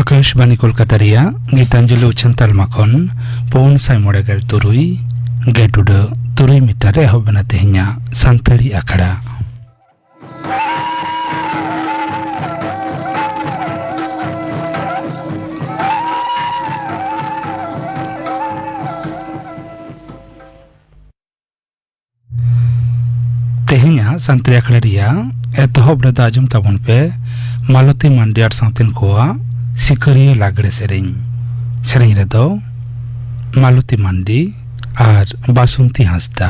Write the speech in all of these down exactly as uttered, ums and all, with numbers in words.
ᱟᱠᱟᱥᱵᱟᱱᱤ ᱠᱳᱞᱠᱟᱛᱟ ᱨᱮᱭᱟᱜ ᱜᱤᱛᱟᱧᱡᱚᱞᱤ ᱩᱪᱷᱟᱹᱱ ᱛᱟᱞᱢᱟ ᱠᱷᱚᱱ ᱯᱩᱱ ᱥᱟᱭ ᱢᱚᱬᱮ ᱜᱮᱞ ᱛᱩᱨᱩᱭ ᱜᱮᱴ ᱩᱰᱟᱹᱜ ᱛᱩᱨᱩᱭ ᱢᱤᱴᱟᱨ ᱨᱮ ᱮᱦᱚᱵ ᱮᱱᱟ ᱛᱮᱦᱮᱧᱟᱜ ᱥᱟᱱᱛᱟᱲᱤ ᱟᱠᱷᱲᱟ᱾ ᱛᱮᱦᱮᱧᱟᱜ ᱥᱟᱱᱛᱟᱲᱤ ᱟᱠᱷᱲᱟ ᱨᱮᱭᱟᱜ ᱮᱛᱚᱦᱚᱵ ᱨᱮᱫᱚ ᱟᱸᱡᱚᱢ ᱛᱟᱵᱚᱱ ᱯᱮ ᱢᱟᱞᱚᱛᱤ ᱢᱟᱱᱰᱤ ᱟᱨ ᱥᱟᱶᱛᱮᱱ ᱠᱚᱣᱟᱜ ᱥᱤᱠᱟᱹᱨᱤᱭᱟᱹ ᱞᱟᱜᱽᱲᱮ ᱥᱮᱨᱮᱧ᱾ ᱥᱮᱨᱮᱧ ᱨᱮᱫᱚ ᱢᱟᱞᱚᱛᱤ ᱢᱟᱱᱰᱤ ᱟᱨ ᱵᱟᱥᱚᱱᱛᱤ ᱦᱟᱸᱥᱫᱟ᱾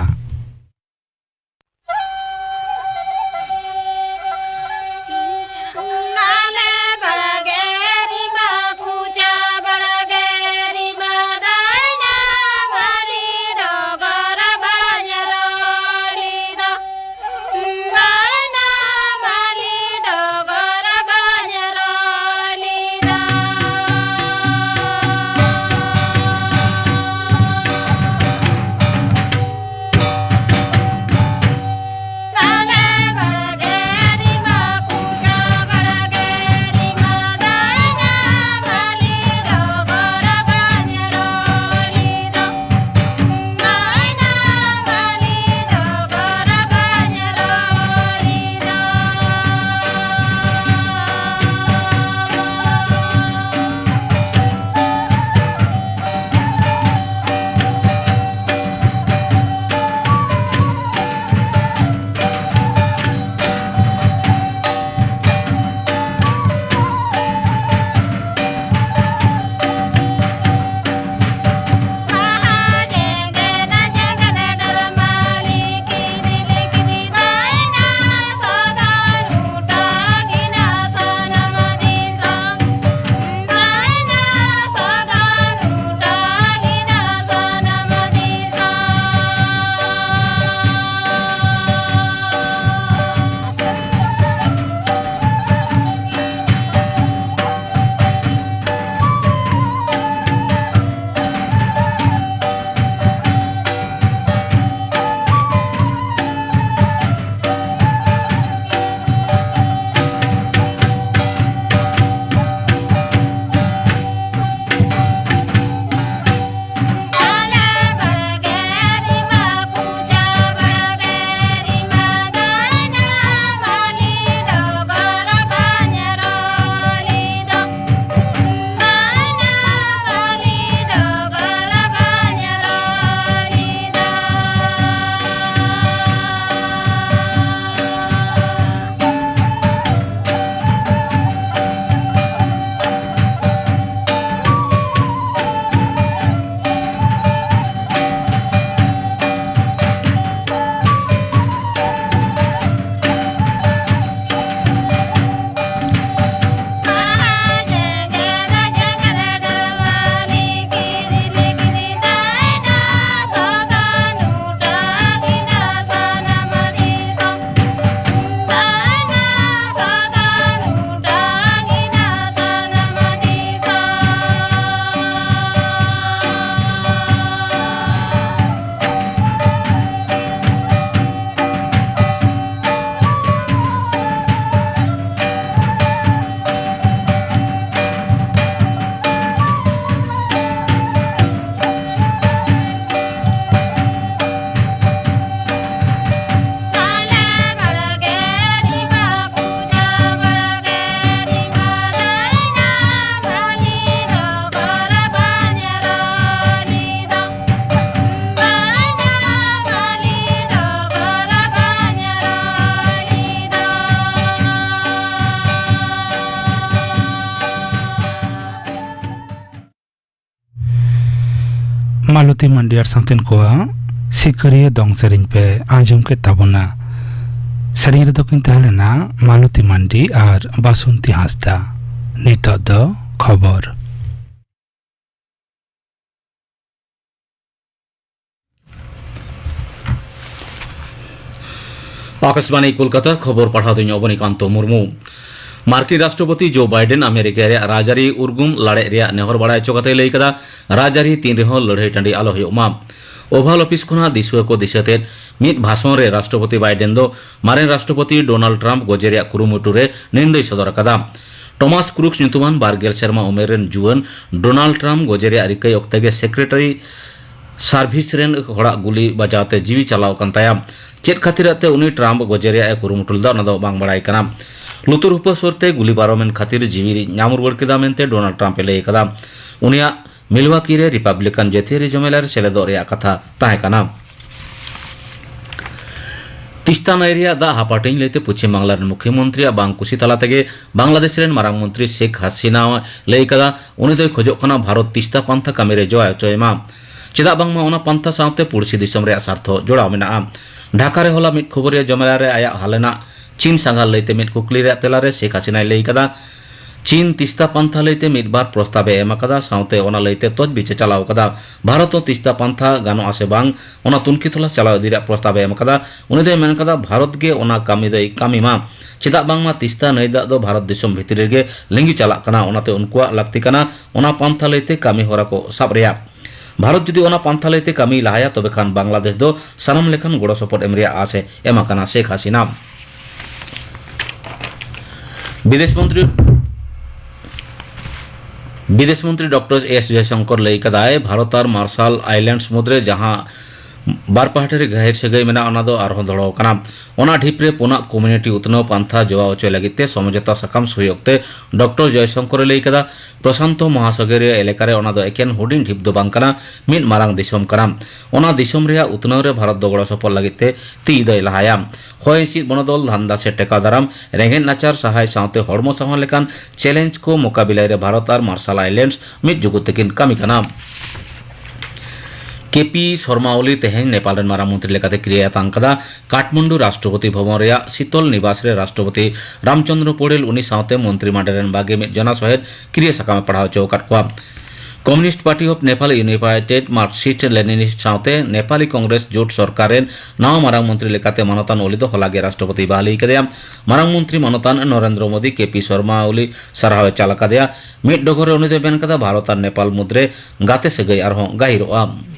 ᱢᱟᱞᱚᱛᱤ ᱢᱟᱱᱰᱤ ᱟᱨ ᱥᱟᱶᱛᱮᱱ ᱠᱚᱣᱟᱜ ᱥᱤᱠᱟᱹᱨᱤᱭᱟᱹ ᱫᱚᱝ ᱥᱮᱨᱮᱧ ᱯᱮ ᱟᱸᱡᱚᱢ ᱠᱮᱫ ᱛᱟᱵᱚᱱᱟ᱾ ᱥᱮᱨᱮᱧ ᱨᱮᱫᱚ ᱠᱤᱱ ᱛᱟᱦᱮᱸ ᱞᱮᱱᱟ ᱢᱟᱞᱚᱛᱤ ᱢᱟᱱᱰᱤ ᱟᱨ ᱵᱟᱥᱚᱱᱛᱤ ᱦᱟᱸᱥᱫᱟ᱾ ᱱᱤᱛᱚᱜ ᱫᱚ ᱠᱷᱚᱵᱚᱨ᱾ ᱟᱠᱟᱥᱵᱟᱬᱤ ᱠᱳᱞᱠᱟᱛᱟ, ᱠᱷᱚᱵᱚᱨ ᱯᱟᱲᱦᱟᱣ ᱫᱚᱧ ᱚᱵᱚᱱᱤᱠᱟᱱᱛᱚ ᱢᱩᱨᱢᱩ᱾ ᱢᱟᱨᱠᱤᱱ ᱨᱟᱥᱴᱨᱚᱯᱚᱛᱤ ᱡᱳ ᱵᱟᱭᱰᱮᱱ ᱟᱢᱮᱨᱤᱠᱟ ᱨᱮᱭᱟᱜ ᱨᱟᱡᱽᱟᱹᱨᱤ ᱩᱨᱜᱩᱢ ᱞᱟᱲᱮᱡ ᱨᱮᱭᱟᱜ ᱱᱮᱦᱚᱨ ᱵᱟᱲᱟᱭ ᱦᱚᱪᱚ ᱠᱟᱛᱮᱭ ᱞᱟᱹᱭ ᱠᱟᱫᱟ, ᱨᱟᱡᱽᱟᱹᱨᱤ ᱛᱤᱱ ᱨᱮᱦᱚᱸ ᱞᱟᱹᱲᱦᱟᱹᱭ ᱴᱟᱺᱰᱤ ᱟᱞᱚ ᱦᱩᱭᱩᱜ ᱢᱟ᱾ ᱳᱵᱷᱟᱞ ᱚᱯᱷᱤᱥ ᱠᱷᱚᱱᱟᱜ ᱫᱤᱥᱩᱣᱟᱹ ᱠᱚ ᱫᱤᱥᱟᱹ ᱛᱮᱫ ᱢᱤᱫ ᱵᱷᱟᱥᱚᱱ ᱨᱮ ᱨᱟᱥᱴᱨᱚᱯᱚᱛᱤ ᱵᱟᱭᱰᱮᱱ ᱫᱚ ᱢᱟᱨᱮᱱ ᱨᱟᱥᱴᱨᱚᱯᱚᱛᱤ ᱰᱳᱱᱟᱞᱰ ᱴᱨᱟᱢᱯ ᱜᱚᱡᱮ ᱨᱮᱭᱟᱜ ᱠᱩᱨᱩᱢᱩᱴᱩ ᱨᱮ ᱱᱤᱱᱫᱟᱹᱭ ᱥᱚᱫᱚᱨ ᱟᱠᱟᱫᱟ᱾ ᱴᱚᱢᱟᱥ ᱠᱨᱩᱠᱥ ᱧᱩᱛᱩᱢᱟᱱ ᱵᱟᱨ ᱜᱮᱞ ᱥᱮᱨᱢᱟ ᱩᱢᱮᱨ ᱨᱮᱱ ᱡᱩᱣᱟᱹᱱ ᱰᱳᱱᱟᱞᱰ ᱴᱨᱟᱢᱯ ᱜᱚᱡᱮ ᱨᱮᱭᱟᱜ ᱨᱤᱠᱟᱹᱭ ᱚᱠᱛᱮ ᱜᱮ ᱥᱮᱠᱨᱮᱴᱟᱨᱤ ᱥᱟᱨᱵᱷᱤᱥ ᱨᱮᱱ ᱦᱚᱲᱟᱜ ᱜᱩᱞᱤ ᱵᱟᱡᱟᱣ ᱛᱮ ᱡᱤᱣᱤ ᱪᱟᱞᱟᱣ ᱟᱠᱟᱱ ᱛᱟᱭᱟ᱾ ᱪᱮᱫ ᱠᱷᱟᱹᱛᱤᱨᱟᱜ ᱛᱮ ᱩᱱᱤ ᱴᱨᱟᱢᱯ ᱜᱚᱡᱮ ᱨᱮᱭᱟᱜ ᱮ ᱠᱩᱨᱩᱢᱩᱴᱩ ᱞᱮᱫᱟ, ᱚᱱᱟ ᱫᱚ ᱵᱟᱝ ᱵᱟᱲᱟᱭ ᱠᱟᱱᱟ᱾ ᱞᱩᱛᱩᱨ ᱦᱩᱯᱟᱹ ᱥᱩᱨ ᱛᱮ ᱜᱩᱞᱤ ᱯᱟᱨᱚᱢᱮᱱ ᱠᱷᱟᱹᱛᱤᱨ ᱡᱤᱣᱤ ᱧᱟᱢ ᱨᱩᱣᱟᱹᱲ ᱠᱮᱫᱟ ᱢᱮᱱᱛᱮ ᱰᱳᱱᱟᱞᱰ ᱴᱨᱟᱢᱯ ᱮ ᱞᱟᱹᱭ ᱟᱠᱟᱫᱟ᱾ ᱩᱱᱤᱭᱟᱜ ᱢᱤᱞᱣᱟᱠᱤ ᱨᱮ ᱨᱤᱯᱟᱵᱽᱞᱤᱠᱟᱱ ᱡᱟᱹᱛᱤᱭᱟᱹᱨᱤ ᱡᱚᱢᱮᱞᱟ ᱨᱮ ᱥᱮᱞᱮᱫᱚᱜ ᱨᱮᱭᱟᱜ ᱠᱟᱛᱷᱟ ᱛᱟᱦᱮᱸ ᱠᱟᱱᱟ᱾ ᱛᱤᱥᱛᱟ ᱱᱟᱹᱭ ᱨᱮᱭᱟᱜ ᱫᱟᱜ ᱦᱟᱯᱟᱴᱤᱧ ᱞᱟᱹᱭᱛᱮ ᱯᱚᱪᱷᱤᱢ ᱵᱟᱝᱞᱟ ᱨᱮᱱ ᱢᱩᱠᱷᱭᱚᱢᱚᱱᱛᱨᱤᱭᱟᱜ ᱵᱟᱝ ᱠᱩᱥᱤ ᱛᱟᱞᱟ ᱛᱮᱜᱮ ᱵᱟᱝᱞᱟᱫᱮᱥ ᱨᱮᱱ ᱢᱟᱨᱟᱝ ᱢᱚᱱᱛᱨᱤ ᱥᱮᱠ ᱦᱟᱥᱤᱱᱟ ᱞᱟᱹᱭ ᱠᱟᱫᱟ, ᱩᱱᱤ ᱫᱚᱭ ᱠᱷᱚᱡᱚᱜ ᱠᱟᱱᱟ ᱵᱷᱟᱨᱚᱛ ᱛᱤᱥᱛᱟ ᱯᱟᱱᱛᱷᱟ ᱠᱟᱹᱢᱤ ᱨᱮ ᱡᱚᱣᱟᱭ ᱦᱚᱪᱚᱭ ᱢᱟ᱾ ᱪᱮᱫᱟᱜ ᱵᱟᱝᱢᱟ ᱚᱱᱟ ᱯᱟᱱᱛᱷᱟ ᱥᱟᱶᱛᱮ ᱯᱩᱲᱥᱤ ᱫᱤᱥᱚᱢ ᱨᱮᱭᱟᱜ ᱥᱟᱨᱛᱷᱚ ᱡᱚᱲᱟᱣ ᱢᱮᱱᱟᱜᱼᱟ᱾ ᱰᱷᱟᱠᱟ ᱨᱮ ᱦᱚᱞᱟ ᱢᱤᱫ ᱠᱷᱚᱵᱚᱨᱤᱭᱟᱹ ᱡᱚᱢᱮᱞᱟ ᱨᱮ ᱟᱭᱟᱜ ᱦᱟᱞᱮᱱᱟᱜ ᱪᱤᱱ ᱥᱟᱸᱜᱷᱟᱨ ᱞᱟᱹᱭᱛᱮ ᱢᱤᱫ ᱠᱩᱠᱞᱤ ᱨᱮᱭᱟᱜ ᱛᱮᱞᱟ ᱨᱮ ᱥᱮᱠ ᱦᱟᱥᱤᱱᱟᱭ ᱞᱟᱹᱭ ᱠᱟᱫᱟ, ᱪᱤᱱ ᱛᱤᱥᱛᱟ ᱯᱟᱱᱛᱷᱟ ᱞᱟᱹᱭᱛᱮ ᱢᱤᱫ ᱵᱟᱨ ᱯᱨᱚᱥᱛᱟᱵ ᱮ ᱮᱢ ᱟᱠᱟᱫᱟ, ᱥᱟᱶᱛᱮ ᱚᱱᱟ ᱞᱟᱹᱭᱛᱮ ᱛᱚᱡᱵᱤᱪ ᱮ ᱪᱟᱞᱟᱣ ᱟᱠᱟᱫᱟ᱾ ᱵᱷᱟᱨᱚᱛ ᱦᱚᱸ ᱛᱤᱥᱛᱟ ᱯᱟᱱᱛᱷᱟ ᱜᱟᱱᱚᱜᱼᱟ ᱥᱮ ᱵᱟᱝ, ᱚᱱᱟ ᱛᱩᱱᱠᱷᱤ ᱛᱚᱞᱟᱥ ᱪᱟᱞᱟᱣ ᱤᱫᱤ ᱨᱮᱭᱟᱜ ᱯᱨᱚᱥᱛᱟᱵ ᱮ ᱮᱢ ᱟᱠᱟᱫᱟ᱾ ᱩᱱᱤ ᱫᱚᱭ ᱢᱮᱱ ᱟᱠᱟᱫᱟ, ᱵᱷᱟᱨᱚᱛ ᱜᱮ ᱚᱱᱟ ᱠᱟᱹᱢᱤ ᱫᱚᱭ ᱠᱟᱹᱢᱤ ᱢᱟ᱾ ᱪᱮᱫᱟᱜ ᱵᱟᱝᱢᱟ ᱛᱤᱥᱛᱟ ᱱᱟᱹᱭ ᱫᱟᱜ ᱫᱚ ᱵᱷᱟᱨᱚᱛ ᱫᱤᱥᱚᱢ ᱵᱷᱤᱛᱨᱤ ᱨᱮᱜᱮ ᱞᱤᱸᱜᱤ ᱪᱟᱞᱟᱜ ᱠᱟᱱᱟ, ᱚᱱᱟᱛᱮ ᱩᱱᱠᱩᱣᱟᱜ ᱞᱟᱹᱠᱛᱤ ᱠᱟᱱᱟ ᱚᱱᱟ ᱯᱟᱱᱛᱷᱟ ᱞᱟᱹᱭᱛᱮ ᱠᱟᱹᱢᱤ ᱦᱚᱨᱟ ᱠᱚ ᱥᱟᱵ ᱨᱮᱭᱟᱜ᱾ ᱵᱷᱟᱨᱚᱛ ᱡᱩᱫᱤ ᱚᱱᱟ ᱯᱟᱱᱛᱷᱟ ᱞᱟᱹᱭᱛᱮ ᱠᱟᱹᱢᱤᱭ ᱞᱟᱦᱟᱭᱟ, ᱛᱚᱵᱮ ᱠᱷᱟᱱ ᱵᱟᱝᱞᱟᱫᱮᱥ ᱫᱚ ᱥᱟᱱᱟᱢ ᱞᱮᱠᱟᱱ ᱜᱚᱲᱚ ᱥᱚᱯᱚᱦᱚᱫ ᱮᱢ ᱨᱮᱭᱟᱜ ᱟᱸᱥ ᱮ ᱮᱢ ᱟᱠᱟᱱᱟ ᱥᱮᱠ ᱦᱟᱥᱤᱱᱟ᱾ ᱵᱤᱫᱮᱥ ᱢᱚᱱᱛᱨᱤ, ᱵᱤᱫᱮᱥ ᱢᱚᱱᱛᱨᱤ ᱰᱚᱠᱴᱚᱨ ᱮᱥ ᱡᱚᱭᱥᱚᱝᱠᱚᱨ ᱞᱟᱹᱭ ᱠᱟᱫᱟᱭ, ᱵᱷᱟᱨᱚᱛ ᱟᱨ ᱢᱟᱨᱥᱟᱞ ᱟᱭᱞᱮᱱᱰᱥ ᱢᱩᱫᱽᱨᱮ ᱡᱟᱦᱟᱸ ᱵᱟᱨ ᱯᱟᱦᱴᱟ ᱨᱮ ᱜᱟᱹᱦᱤᱨ ᱥᱟᱹᱜᱟᱹᱭ ᱢᱮᱱᱟᱜᱼᱟ, ᱚᱱᱟ ᱫᱚ ᱟᱨᱦᱚᱸ ᱫᱚᱲᱦᱚ ᱟᱠᱟᱱᱟ᱾ ᱚᱱᱟ ᱰᱷᱤᱯ ᱨᱮ ᱯᱩᱱᱟᱜ ᱠᱚᱢᱭᱩᱱᱤᱴᱤ ᱩᱛᱱᱟᱹᱣ ᱯᱟᱱᱛᱷᱟ ᱡᱚᱜᱟᱣ ᱦᱚᱪᱚᱭ ᱞᱟᱹᱜᱤᱫ ᱛᱮ ᱥᱚᱢᱚᱡᱷᱚᱛᱟ ᱥᱟᱠᱟᱢ ᱥᱳᱭ ᱚᱠᱛᱮ ᱰᱚᱠᱴᱚᱨ ᱡᱚᱭᱥᱚᱝᱠᱚᱨ ᱮ ᱞᱟᱹᱭ ᱠᱟᱫᱟ, ᱯᱨᱚᱥᱟᱱᱛᱚ ᱢᱚᱦᱟᱥᱟᱜᱚᱨᱤᱭᱚ ᱮᱞᱟᱠᱟ ᱨᱮ ᱚᱱᱟ ᱫᱚ ᱮᱠᱮᱱ ᱦᱩᱰᱤᱧ ᱰᱷᱤᱯ ᱫᱚ ᱵᱟᱝ ᱠᱟᱱᱟ, ᱢᱤᱫ ᱢᱟᱨᱟᱝ ᱫᱤᱥᱚᱢ ᱠᱟᱱᱟ᱾ ᱚᱱᱟ ᱫᱤᱥᱚᱢ ᱨᱮᱭᱟᱜ ᱩᱛᱱᱟᱹᱣ ᱨᱮ ᱵᱷᱟᱨᱚᱛ ᱫᱚ ᱜᱚᱲᱚ ᱥᱚᱯᱚᱦᱚᱫ ᱞᱟᱹᱜᱤᱫ ᱛᱮ ᱛᱤ ᱫᱚᱭ ᱞᱟᱦᱟᱭᱟ᱾ ᱦᱚᱭ ᱦᱤᱸᱥᱤᱫ ᱵᱚᱱᱚᱫᱚᱞ, ᱫᱷᱟᱱᱫᱟ ᱥᱮ ᱴᱮᱠᱟᱣ ᱫᱟᱨᱟᱢ, ᱨᱮᱸᱜᱮᱡ ᱱᱟᱪᱟᱨ ᱥᱟᱦᱟᱭ ᱥᱟᱶᱛᱮ ᱦᱚᱲᱢᱚ ᱥᱟᱶᱟᱨ ᱞᱮᱠᱟᱱ ᱪᱮᱞᱮᱧᱡᱽ ᱠᱚ ᱢᱳᱠᱟᱵᱤᱞᱟᱭ ᱨᱮ ᱵᱷᱟᱨᱚᱛ ᱟᱨ ᱢᱟᱨᱥᱟᱞ ᱟᱭᱞᱮᱱᱰᱥ ᱢᱤᱫ ᱡᱩᱜᱩᱫ ᱛᱮᱠᱤᱱ ᱠᱟᱹᱢᱤ ᱠᱟᱱᱟ᱾ ᱠᱮ ᱯᱤ ᱥᱚᱨᱢᱟ ᱳᱞᱤ ᱛᱮᱦᱮᱧ ᱱᱮᱯᱟᱞ ᱨᱮᱱ ᱢᱟᱨᱟᱝ ᱢᱚᱱᱛᱨᱤ ᱞᱮᱠᱟᱛᱮ ᱠᱤᱨᱤᱭᱟᱹ ᱟᱛᱟᱝ ᱠᱟᱫᱟ᱾ ᱠᱟᱴᱷᱢᱟᱱᱰᱩ ᱨᱟᱥᱴᱨᱚᱯᱚᱛᱤ ᱵᱷᱚᱵᱚᱱ ᱨᱮᱭᱟᱜ ᱥᱤᱛᱚᱞ ᱱᱤᱵᱟᱥ ᱨᱮ ᱨᱟᱥᱴᱨᱚᱯᱚᱛᱤ ᱨᱟᱢᱪᱚᱸᱫᱽᱨᱚ ᱯᱚᱲᱮᱞ ᱩᱱᱤ ᱥᱟᱶᱛᱮ ᱢᱚᱱᱛᱨᱤ ᱢᱟᱰᱮᱨ ᱨᱮᱱ ᱵᱟᱜᱮ ᱢᱤᱫ ᱡᱚᱱᱟ ᱥᱚᱦᱮᱫ ᱠᱤᱨᱤᱭᱟᱹ ᱥᱟᱠᱟᱢ ᱮ ᱯᱟᱲᱦᱟᱣ ᱦᱚᱪᱚ ᱟᱠᱟᱫ ᱠᱚᱣᱟ᱾ ᱠᱚᱢᱭᱩᱱᱤᱥᱴ ᱯᱟᱨᱴᱤ ᱚᱯᱷ ᱱᱮᱯᱟᱞ, ᱤᱭᱩᱱᱟᱭᱴᱮᱰ ᱢᱟᱨᱠᱥᱤᱥᱴ ᱞᱮᱱᱤᱱᱤᱥᱴ ᱥᱟᱶᱛᱮ ᱱᱮᱯᱟᱞᱤ ᱠᱚᱝᱜᱨᱮᱥ ᱡᱳᱴ ᱥᱚᱨᱠᱟᱨ ᱨᱮᱱ ᱱᱟᱣᱟ ᱢᱟᱨᱟᱝ ᱢᱚᱱᱛᱨᱤ ᱞᱮᱠᱟᱛᱮ ᱢᱟᱱᱚᱛᱟᱱ ᱳᱞᱤ ᱫᱚ ᱦᱚᱞᱟ ᱜᱮ ᱨᱟᱥᱴᱨᱚᱯᱚᱛᱤᱭ ᱵᱟᱦᱟᱞᱤ ᱠᱟᱫᱮᱭᱟ᱾ ᱢᱟᱨᱟᱝ ᱢᱚᱱᱛᱨᱤ ᱢᱟᱱᱚᱛᱟᱱ ᱱᱚᱨᱮᱱᱫᱨᱚ ᱢᱳᱫᱤ ᱠᱮ ᱯᱤ ᱥᱚᱨᱢᱟ ᱳᱞᱤ ᱥᱟᱨᱦᱟᱣ ᱮ ᱪᱟᱞ ᱟᱠᱟᱫᱮᱭᱟ᱾ ᱢᱤᱫ ᱰᱚᱜᱚᱨ ᱨᱮ ᱩᱱᱤ ᱫᱚᱭ ᱢᱮᱱ ᱠᱟᱫᱟ, ᱵᱷᱟᱨᱚᱛ ᱟᱨ ᱱᱮᱯᱟᱞ ᱢᱩᱫᱽᱨᱮ ᱜᱟᱛᱮ ᱥᱟᱹᱜᱟᱹᱭ ᱟᱨᱦᱚᱸ ᱜᱟᱹᱦᱤᱨᱚᱜᱼᱟ᱾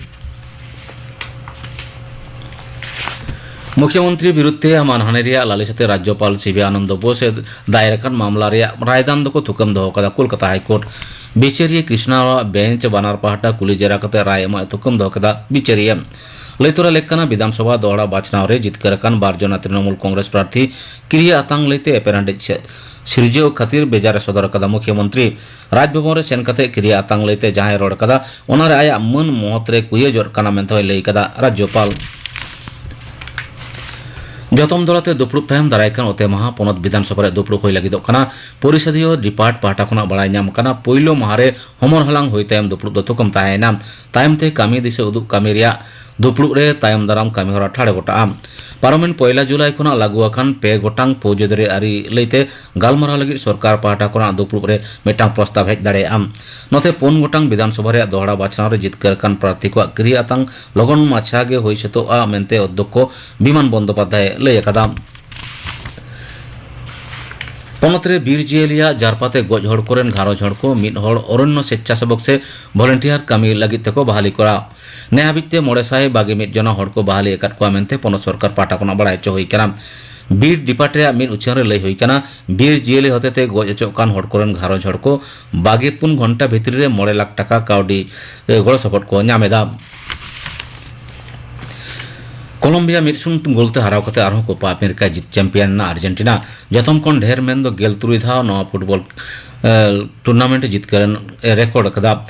ᱢᱩᱠᱷᱭᱚᱢᱚᱱᱛᱨᱤ ᱵᱤᱨᱩᱫᱷ ᱛᱮ ᱢᱟᱱᱦᱟᱱᱤ ᱨᱮᱭᱟᱜ ᱞᱟᱹᱞᱤᱥ ᱟᱛᱮ ᱨᱟᱡᱽᱡᱚᱯᱟᱞ ᱥᱤ ᱵᱤ ᱟᱱᱚᱱᱫᱚ ᱵᱳᱥ ᱮ ᱫᱟᱭᱮᱨ ᱟᱠᱟᱱ ᱢᱟᱢᱞᱟ ᱨᱮᱭᱟᱜ ᱨᱟᱭᱫᱟᱱ ᱫᱚᱠᱚ ᱛᱷᱩᱠᱟᱹᱢ ᱫᱚᱦᱚ ᱠᱟᱫᱟ ᱠᱳᱞᱠᱟᱛᱟ ᱦᱟᱭᱠᱳᱨᱴ᱾ ᱵᱤᱪᱟᱹᱨᱤᱭᱟᱹ ᱠᱨᱤᱥᱱᱟ ᱟᱜ ᱵᱮᱧᱪ ᱵᱟᱱᱟᱨ ᱯᱟᱦᱴᱟ ᱠᱩᱞᱤ ᱡᱮᱨᱟ ᱠᱟᱛᱮ ᱨᱟᱭ ᱮᱢᱚᱜ ᱮ ᱛᱷᱩᱠᱟᱹᱢ ᱫᱚᱦᱚ ᱠᱮᱫᱟ ᱵᱤᱪᱟᱹᱨᱤᱭᱟᱹ᱾ ᱞᱟᱹᱭ ᱛᱚᱨᱟ ᱞᱮᱠ ᱠᱟᱱᱟ, ᱵᱤᱫᱷᱟᱱᱥᱚᱵᱷᱟ ᱫᱚᱦᱲᱟ ᱵᱟᱪᱷᱱᱟᱣ ᱨᱮ ᱡᱤᱛᱠᱟᱹᱨ ᱟᱠᱟᱱ ᱵᱟᱨ ᱡᱚᱱᱟ ᱛᱨᱤᱱᱚᱢᱩᱞ ᱠᱚᱝᱜᱨᱮᱥ ᱯᱨᱟᱨᱛᱷᱤ ᱠᱤᱨᱤᱭᱟᱹ ᱟᱛᱟᱝ ᱞᱟᱹᱭᱛᱮ ᱮᱯᱮᱨᱦᱮᱸᱰᱮᱡ ᱥᱤᱨᱡᱟᱹᱣ ᱠᱷᱟᱹᱛᱤᱨ ᱵᱮᱡᱟᱨ ᱮ ᱥᱚᱫᱚᱨ ᱟᱠᱟᱫᱟ ᱢᱩᱠᱷᱭᱚᱢᱚᱱᱛᱨᱤ᱾ ᱨᱟᱡᱽᱵᱷᱚᱵᱚᱱ ᱨᱮ ᱥᱮᱱ ᱠᱟᱛᱮ ᱠᱤᱨᱤᱭᱟᱹ ᱟᱛᱟᱝ ᱞᱟᱹᱭᱛᱮ ᱡᱟᱦᱟᱸᱭ ᱨᱚᱲ ᱠᱟᱫᱟ, ᱚᱱᱟᱨᱮ ᱟᱭᱟᱜ ᱢᱟᱹᱱ ᱢᱚᱦᱚᱛ ᱨᱮ ᱠᱩᱭᱟᱹ ᱡᱚᱜ ᱠᱟᱱᱟ ᱢᱮᱱᱛᱮ ᱦᱚᱸᱭ ᱞᱟᱹᱭ ᱠᱟᱫᱟ ᱨᱟᱡᱽᱡᱚᱯᱟᱞ᱾ ᱡᱚᱛᱚᱢ ᱫᱚᱲᱟ ᱛᱮ ᱫᱩᱯᱲᱩᱵ ᱛᱟᱭᱚᱢ ᱫᱟᱨᱟᱭ ᱠᱟᱱ ᱚᱛᱮ ᱢᱟᱦᱟ ᱯᱚᱱᱚᱛ ᱵᱤᱫᱷᱟᱱ ᱥᱚᱵᱷᱟ ᱨᱮ ᱫᱩᱯᱲᱩᱵ ᱦᱩᱭ ᱞᱟᱹᱜᱤᱫᱚᱜ ᱠᱟᱱᱟ᱾ ᱯᱚᱨᱤᱥᱚᱫᱤᱭᱚ ᱰᱤᱯᱟᱨᱴ ᱯᱟᱦᱴᱟ ᱠᱷᱚᱱᱟᱜ ᱵᱟᱲᱟᱭ ᱧᱟᱢ ᱠᱟᱱᱟ, ᱯᱳᱭᱞᱳ ᱢᱟᱦᱟ ᱨᱮ ᱦᱚᱢᱚᱨ ᱦᱟᱞᱟᱝ ᱦᱩᱭ ᱛᱟᱭᱚᱢ ᱫᱩᱯᱲᱩᱵ ᱫᱚ ᱛᱷᱩᱠᱟᱹᱢ ᱛᱟᱦᱮᱸᱭᱮᱱᱟ᱾ ᱛᱟᱭᱚᱢ ᱛᱮ ᱠᱟᱹᱢᱤ ᱫᱤᱥᱟᱹ ᱩᱫᱩᱜ ᱠᱟᱹᱢᱤ ᱨᱮᱭᱟᱜ ᱫᱩᱯᱲᱩᱵ ᱨᱮ ᱛᱟᱭᱚᱢ ᱫᱟᱨᱟᱢ ᱠᱟᱹᱢᱤ ᱦᱚᱨᱟ ᱴᱷᱟᱲᱚ ᱜᱚᱴᱟᱜᱼᱟ᱾ ᱯᱟᱨᱚᱢᱮᱱ ᱯᱚᱭᱞᱟ ᱡᱩᱞᱟᱭ ᱠᱷᱚᱱᱟᱜ ᱞᱟᱹᱜᱩ ᱟᱠᱟᱱ ᱯᱮ ᱜᱚᱴᱟᱝ ᱯᱷᱳᱡᱽᱫᱟᱹᱨᱤ ᱟᱹᱨᱤ ᱞᱟᱹᱭᱛᱮ ᱜᱟᱞᱢᱟᱨᱟᱣ ᱞᱟᱹᱜᱤᱫ ᱥᱚᱨᱠᱟᱨ ᱯᱟᱦᱴᱟ ᱠᱷᱚᱱᱟᱜ ᱫᱩᱯᱲᱩᱵ ᱨᱮ ᱢᱤᱫᱴᱟᱝ ᱯᱨᱚᱥᱛᱟᱵ ᱦᱮᱡ ᱫᱟᱲᱮᱭᱟᱜᱼᱟ᱾ ᱱᱚᱛᱮ ᱯᱩᱱ ᱜᱚᱴᱟᱝ ᱵᱤᱫᱷᱟᱱ ᱥᱚᱵᱷᱟ ᱨᱮᱭᱟᱜ ᱫᱚᱦᱲᱟ ᱵᱟᱪᱷᱱᱟᱣ ᱨᱮ ᱡᱤᱛᱠᱟᱹᱨ ᱟᱠᱟᱱ ᱯᱨᱟᱨᱛᱷᱤ ᱠᱚᱣᱟᱜ ᱠᱤᱨᱤᱭᱟᱹ ᱟᱛᱟᱝ ᱞᱚᱜᱚᱱ ᱢᱟᱪᱷᱟ ᱜᱮ ᱦᱩᱭ ᱥᱟᱹᱛᱚᱜᱼᱟ ᱢᱮᱱᱛᱮ ᱚᱫᱽᱫᱷᱚᱠᱠᱷᱚ ᱵᱤᱢᱟᱱ ᱵᱚᱱᱫᱚᱯᱟᱫᱽᱫᱷᱟᱭ ᱞᱟᱹᱭ ᱟᱠᱟᱫᱟ᱾ ᱯᱚᱱᱚᱛ ᱨᱮ ᱵᱤᱨ ᱡᱤᱭᱟᱹᱞᱤᱭᱟᱜ ᱡᱟᱨᱯᱟ ᱛᱮ ᱜᱚᱡ ᱦᱚᱲ ᱠᱚᱨᱮᱱ ᱜᱷᱟᱨᱚᱸᱡᱽ ᱦᱚᱲ ᱠᱚ ᱢᱤᱫ ᱦᱚᱲ ᱚᱨᱚᱱᱱᱚ ᱥᱮᱪᱪᱷᱟᱥᱮᱵᱚᱠ ᱥᱮ ᱵᱷᱚᱞᱮᱱᱴᱤᱭᱟᱨ ᱠᱟᱹᱢᱤ ᱞᱟᱹᱜᱤᱫ ᱛᱮᱠᱚ ᱵᱟᱦᱟᱞᱤ ᱠᱚᱨᱟᱣ᱾ ᱱᱮ ᱦᱟᱹᱵᱤᱡ ᱛᱮ ᱢᱚᱬᱮ ᱥᱟᱭ ᱵᱟᱜᱮ ᱢᱤᱫ ᱡᱚᱱᱟ ᱦᱚᱲ ᱠᱚ ᱵᱟᱦᱟᱞᱤ ᱟᱠᱟᱫ ᱠᱚᱣᱟ ᱢᱮᱱᱛᱮ ᱯᱚᱱᱚᱛ ᱥᱚᱨᱠᱟᱨ ᱯᱟᱦᱴᱟ ᱠᱷᱚᱱᱟᱜ ᱵᱟᱲᱟᱭ ᱦᱚᱪᱚ ᱦᱩᱭ ᱠᱟᱱᱟ᱾ ᱵᱤᱨ ᱰᱤᱯᱟᱨᱴ ᱨᱮᱭᱟᱜ ᱢᱤᱫ ᱩᱪᱷᱟᱹᱱ ᱨᱮ ᱞᱟᱹᱭ ᱦᱩᱭ ᱠᱟᱱᱟ, ᱵᱤᱨ ᱡᱤᱭᱟᱹᱞᱤ ᱦᱚᱛᱮᱛᱮ ᱜᱚᱡ ᱚᱪᱚᱜ ᱠᱟᱱ ᱦᱚᱲ ᱠᱚᱨᱮᱱ ᱜᱷᱟᱨᱚᱸᱡᱽ ᱦᱚᱲ ᱠᱚ ᱵᱟᱜᱮ ᱯᱩᱱ ᱜᱷᱚᱱᱴᱟ ᱵᱷᱤᱛᱨᱤ ᱨᱮ ᱢᱚᱬᱮ ᱞᱟᱠᱷ ᱴᱟᱠᱟ ᱠᱟᱹᱣᱰᱤ, ᱮ, ᱜᱚᱲᱚ ᱥᱚᱯᱚᱦᱚᱫ ᱠᱚ ᱧᱟᱢ ᱮᱫᱟ᱾ ᱠᱚᱞᱚᱢᱵᱤᱭᱟ ᱢᱤᱫ ᱥᱩᱱ ᱜᱳᱞ ᱛᱮ ᱦᱟᱨᱟᱣ ᱠᱟᱛᱮ ᱟᱨᱦᱚᱸ ᱠᱳᱯᱟ ᱟᱢᱮᱨᱤᱠᱟ ᱡᱤᱛ ᱪᱟᱢᱯᱤᱭᱟᱱ ᱮᱱᱟ ᱟᱨᱡᱮᱱᱴᱤᱱᱟ᱾ ᱡᱚᱛᱚᱢ ᱠᱷᱚᱱ ᱰᱷᱮᱨ ᱢᱮᱱ ᱫᱚ ᱜᱮᱞ ᱛᱩᱨᱩᱭ ᱫᱷᱟᱣ ᱱᱚᱣᱟ ᱯᱷᱩᱴᱵᱚᱞ, ᱮ, ᱴᱩᱨᱱᱟᱢᱮᱱᱴ ᱡᱤᱛᱠᱟᱹᱨ ᱮ ᱨᱮᱠᱚᱨᱰ ᱟᱠᱟᱫᱟ᱾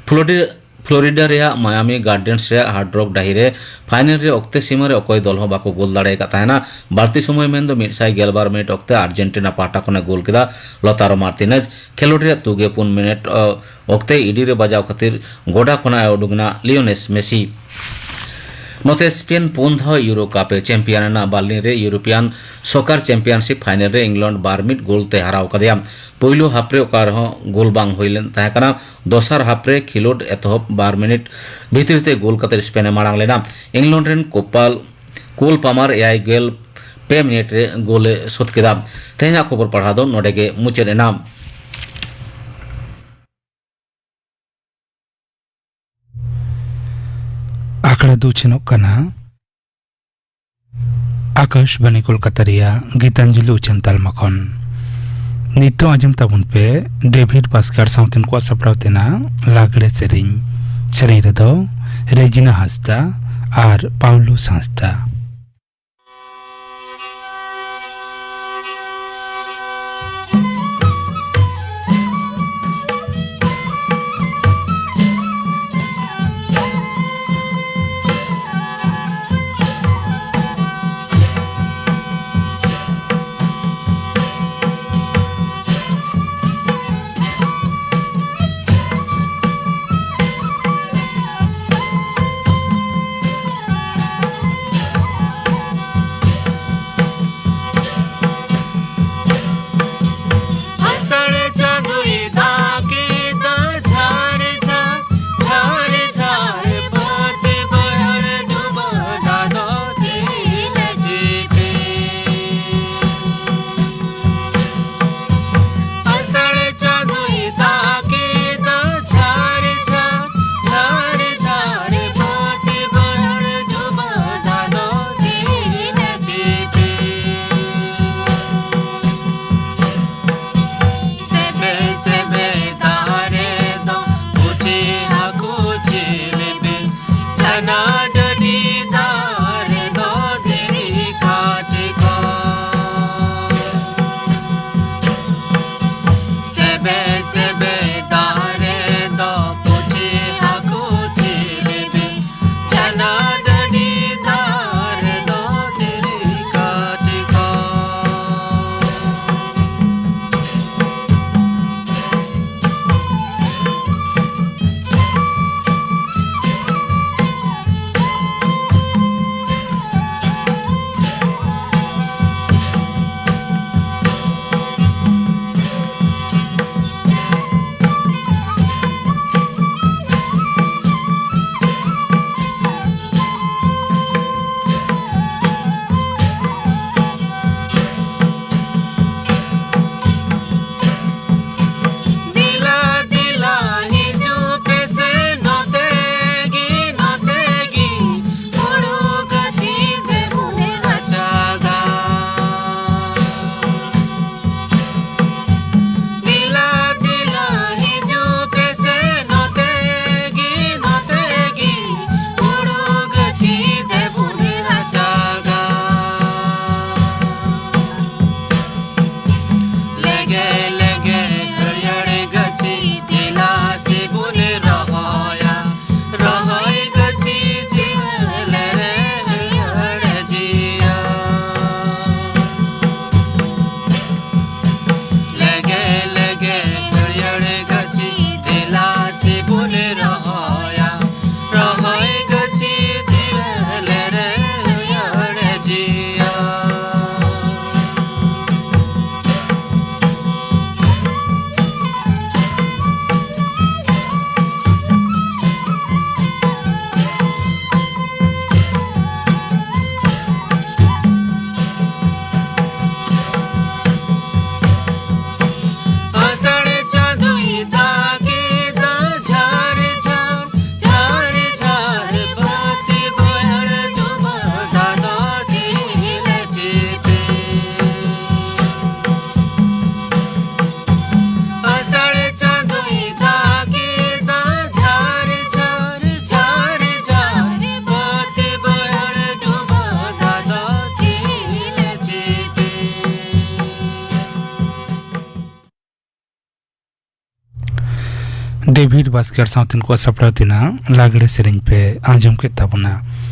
ᱯᱷᱞᱳᱰᱤ-, ᱯᱷᱞᱳᱨᱤᱰᱟ ᱨᱮᱭᱟᱜ ᱢᱟᱭᱟᱢᱤ ᱜᱟᱨᱰᱮᱱᱥ ᱨᱮᱭᱟᱜ ᱦᱟᱨᱰ ᱨᱚᱠ ᱰᱟᱹᱦᱤ ᱨᱮ ᱯᱷᱟᱭᱱᱮᱞ ᱨᱮ ᱚᱠᱛᱮ ᱥᱤᱢᱟᱹ ᱨᱮ ᱚᱠᱚᱭ ᱫᱚᱞ ᱦᱚᱸ ᱵᱟᱠᱚ ᱜᱳᱞ ᱫᱟᱲᱮ ᱟᱠᱟᱫ ᱛᱟᱦᱮᱱᱟ᱾ ᱵᱟᱹᱲᱛᱤ ᱥᱚᱢᱚᱭ ᱢᱮᱱᱫᱚ ᱢᱤᱫ ᱥᱟᱭ ᱜᱮᱞ ᱵᱟᱨ ᱢᱤᱱᱤᱴ ᱚᱠᱛᱮ ᱟᱨᱡᱮᱱᱴᱤᱱᱟ ᱯᱟᱦᱴᱟ ᱠᱷᱚᱱᱮ ᱜᱳᱞ ᱠᱮᱫᱟ ᱞᱚᱛᱟᱨᱳ ᱢᱟᱨᱛᱤᱱᱮᱡ᱾ ᱠᱷᱮᱞᱳᱰ ᱨᱮᱭᱟᱜ ᱛᱩᱜᱮ ᱯᱩᱱ ᱢᱤᱱᱤᱴ, ᱚ, ᱚᱠᱛᱮ ᱤᱰᱤ ᱨᱮ ᱵᱟᱡᱟᱣ ᱠᱷᱟᱹᱛᱤᱨ ᱜᱚᱰᱟ ᱠᱷᱚᱱᱟᱜ ᱮ ᱩᱰᱩᱠ ᱮᱱᱟ ᱞᱤᱭᱳᱱᱮᱥ ᱢᱮᱥᱤ᱾ ᱱᱚᱛᱮ ᱥᱯᱮᱱ ᱯᱩᱱ ᱫᱷᱟᱣ ᱤᱭᱩᱨᱳ ᱠᱟᱯ ᱮ ᱪᱮᱢᱯᱤᱭᱟᱱ ᱮᱱᱟ᱾ ᱵᱟᱨᱞᱤᱱ ᱨᱮ ᱤᱭᱩᱨᱳᱯᱤᱭᱟᱱ ᱥᱚᱠᱟᱨ ᱪᱮᱢᱯᱤᱭᱟᱱᱥᱤᱯ ᱯᱷᱟᱭᱱᱮᱞ ᱨᱮ ᱤᱝᱞᱮᱱᱰ ᱵᱟᱨ ᱢᱤᱫ ᱜᱳᱞ ᱛᱮ ᱦᱟᱨᱟᱣ ᱠᱟᱫᱮᱭᱟ᱾ ᱯᱳᱭᱞᱳ ᱦᱟᱯ ᱨᱮ ᱚᱠᱟ ᱨᱮᱦᱚᱸ ᱜᱳᱞ ᱵᱟᱝ ᱦᱩᱭ ᱞᱮᱱ ᱛᱟᱦᱮᱸ ᱠᱟᱱᱟ᱾ ᱫᱚᱥᱟᱨ ᱦᱟᱯ ᱨᱮ ᱠᱷᱮᱞᱳᱰ ᱮᱛᱚᱦᱚᱵ ᱵᱟᱨ ᱢᱤᱱᱤᱴ ᱵᱷᱤᱛᱤᱨ ᱛᱮ ᱜᱳᱞ ᱠᱟᱛᱮ ᱥᱯᱮᱱ ᱮ ᱢᱟᱲᱟᱝ ᱞᱮᱱᱟ᱾ ᱤᱝᱞᱮᱱᱰ ᱨᱮᱱ ᱠᱳᱯᱟᱞ, ᱠᱳᱞ ᱯᱟᱢᱟᱨ ᱮᱭᱟᱭ ᱜᱮᱞ ᱯᱮ ᱢᱤᱱᱤᱴ ᱨᱮ ᱜᱳᱞ ᱮ ᱥᱳᱫᱷ ᱠᱮᱫᱟ᱾ ᱛᱮᱦᱮᱧᱟᱜ ᱠᱷᱚᱵᱚᱨ ᱯᱟᱲᱦᱟᱣ ᱫᱚ ᱱᱚᱰᱮ ᱜᱮ ᱢᱩᱪᱟᱹᱫ ᱮᱱᱟ᱾ ᱟᱠᱷᱲᱟ ᱫᱚ ᱩᱪᱷᱟᱹᱱᱚᱜ ᱠᱟᱱᱟ ᱟᱠᱟᱥᱵᱟᱱᱤ ᱠᱳᱞᱠᱟᱛᱟ ᱨᱮᱭᱟᱜ ᱜᱤᱛᱟᱧᱡᱚᱞᱤ ᱩᱪᱷᱟᱹᱱ ᱛᱟᱞᱢᱟ ᱠᱷᱚᱱ᱾ ᱱᱤᱛᱚᱜ ᱟᱸᱡᱚᱢ ᱛᱟᱵᱚᱱ ᱯᱮ ᱰᱮᱵᱷᱤᱰ ᱵᱟᱥᱠᱟᱨ ᱥᱟᱶᱛᱮᱱ ᱠᱚᱣᱟᱜ ᱥᱟᱯᱲᱟᱣ ᱛᱮᱱᱟᱜ ᱞᱟᱜᱽᱲᱮ ᱥᱮᱨᱮᱧ᱾ ᱥᱮᱨᱮᱧ ᱨᱮᱫᱚ ᱨᱮᱡᱤᱱᱟ ᱦᱟᱸᱥᱫᱟ ᱟᱨ ᱯᱟᱣᱞᱩᱥ ᱦᱟᱸᱥᱫᱟ᱾ ᱰᱮᱵᱷᱤᱰ ᱵᱟᱥᱠᱮ ᱟᱨ ᱥᱟᱶᱛᱮᱱ ᱠᱚᱣᱟᱜ ᱥᱟᱯᱲᱟᱣ ᱛᱮᱱᱟᱜ ᱞᱟᱜᱽᱲᱮ ᱥᱮᱨᱮᱧ ᱯᱮ ᱟᱸᱡᱚᱢ ᱠᱮᱫ ᱛᱟᱵᱚᱱᱟ᱾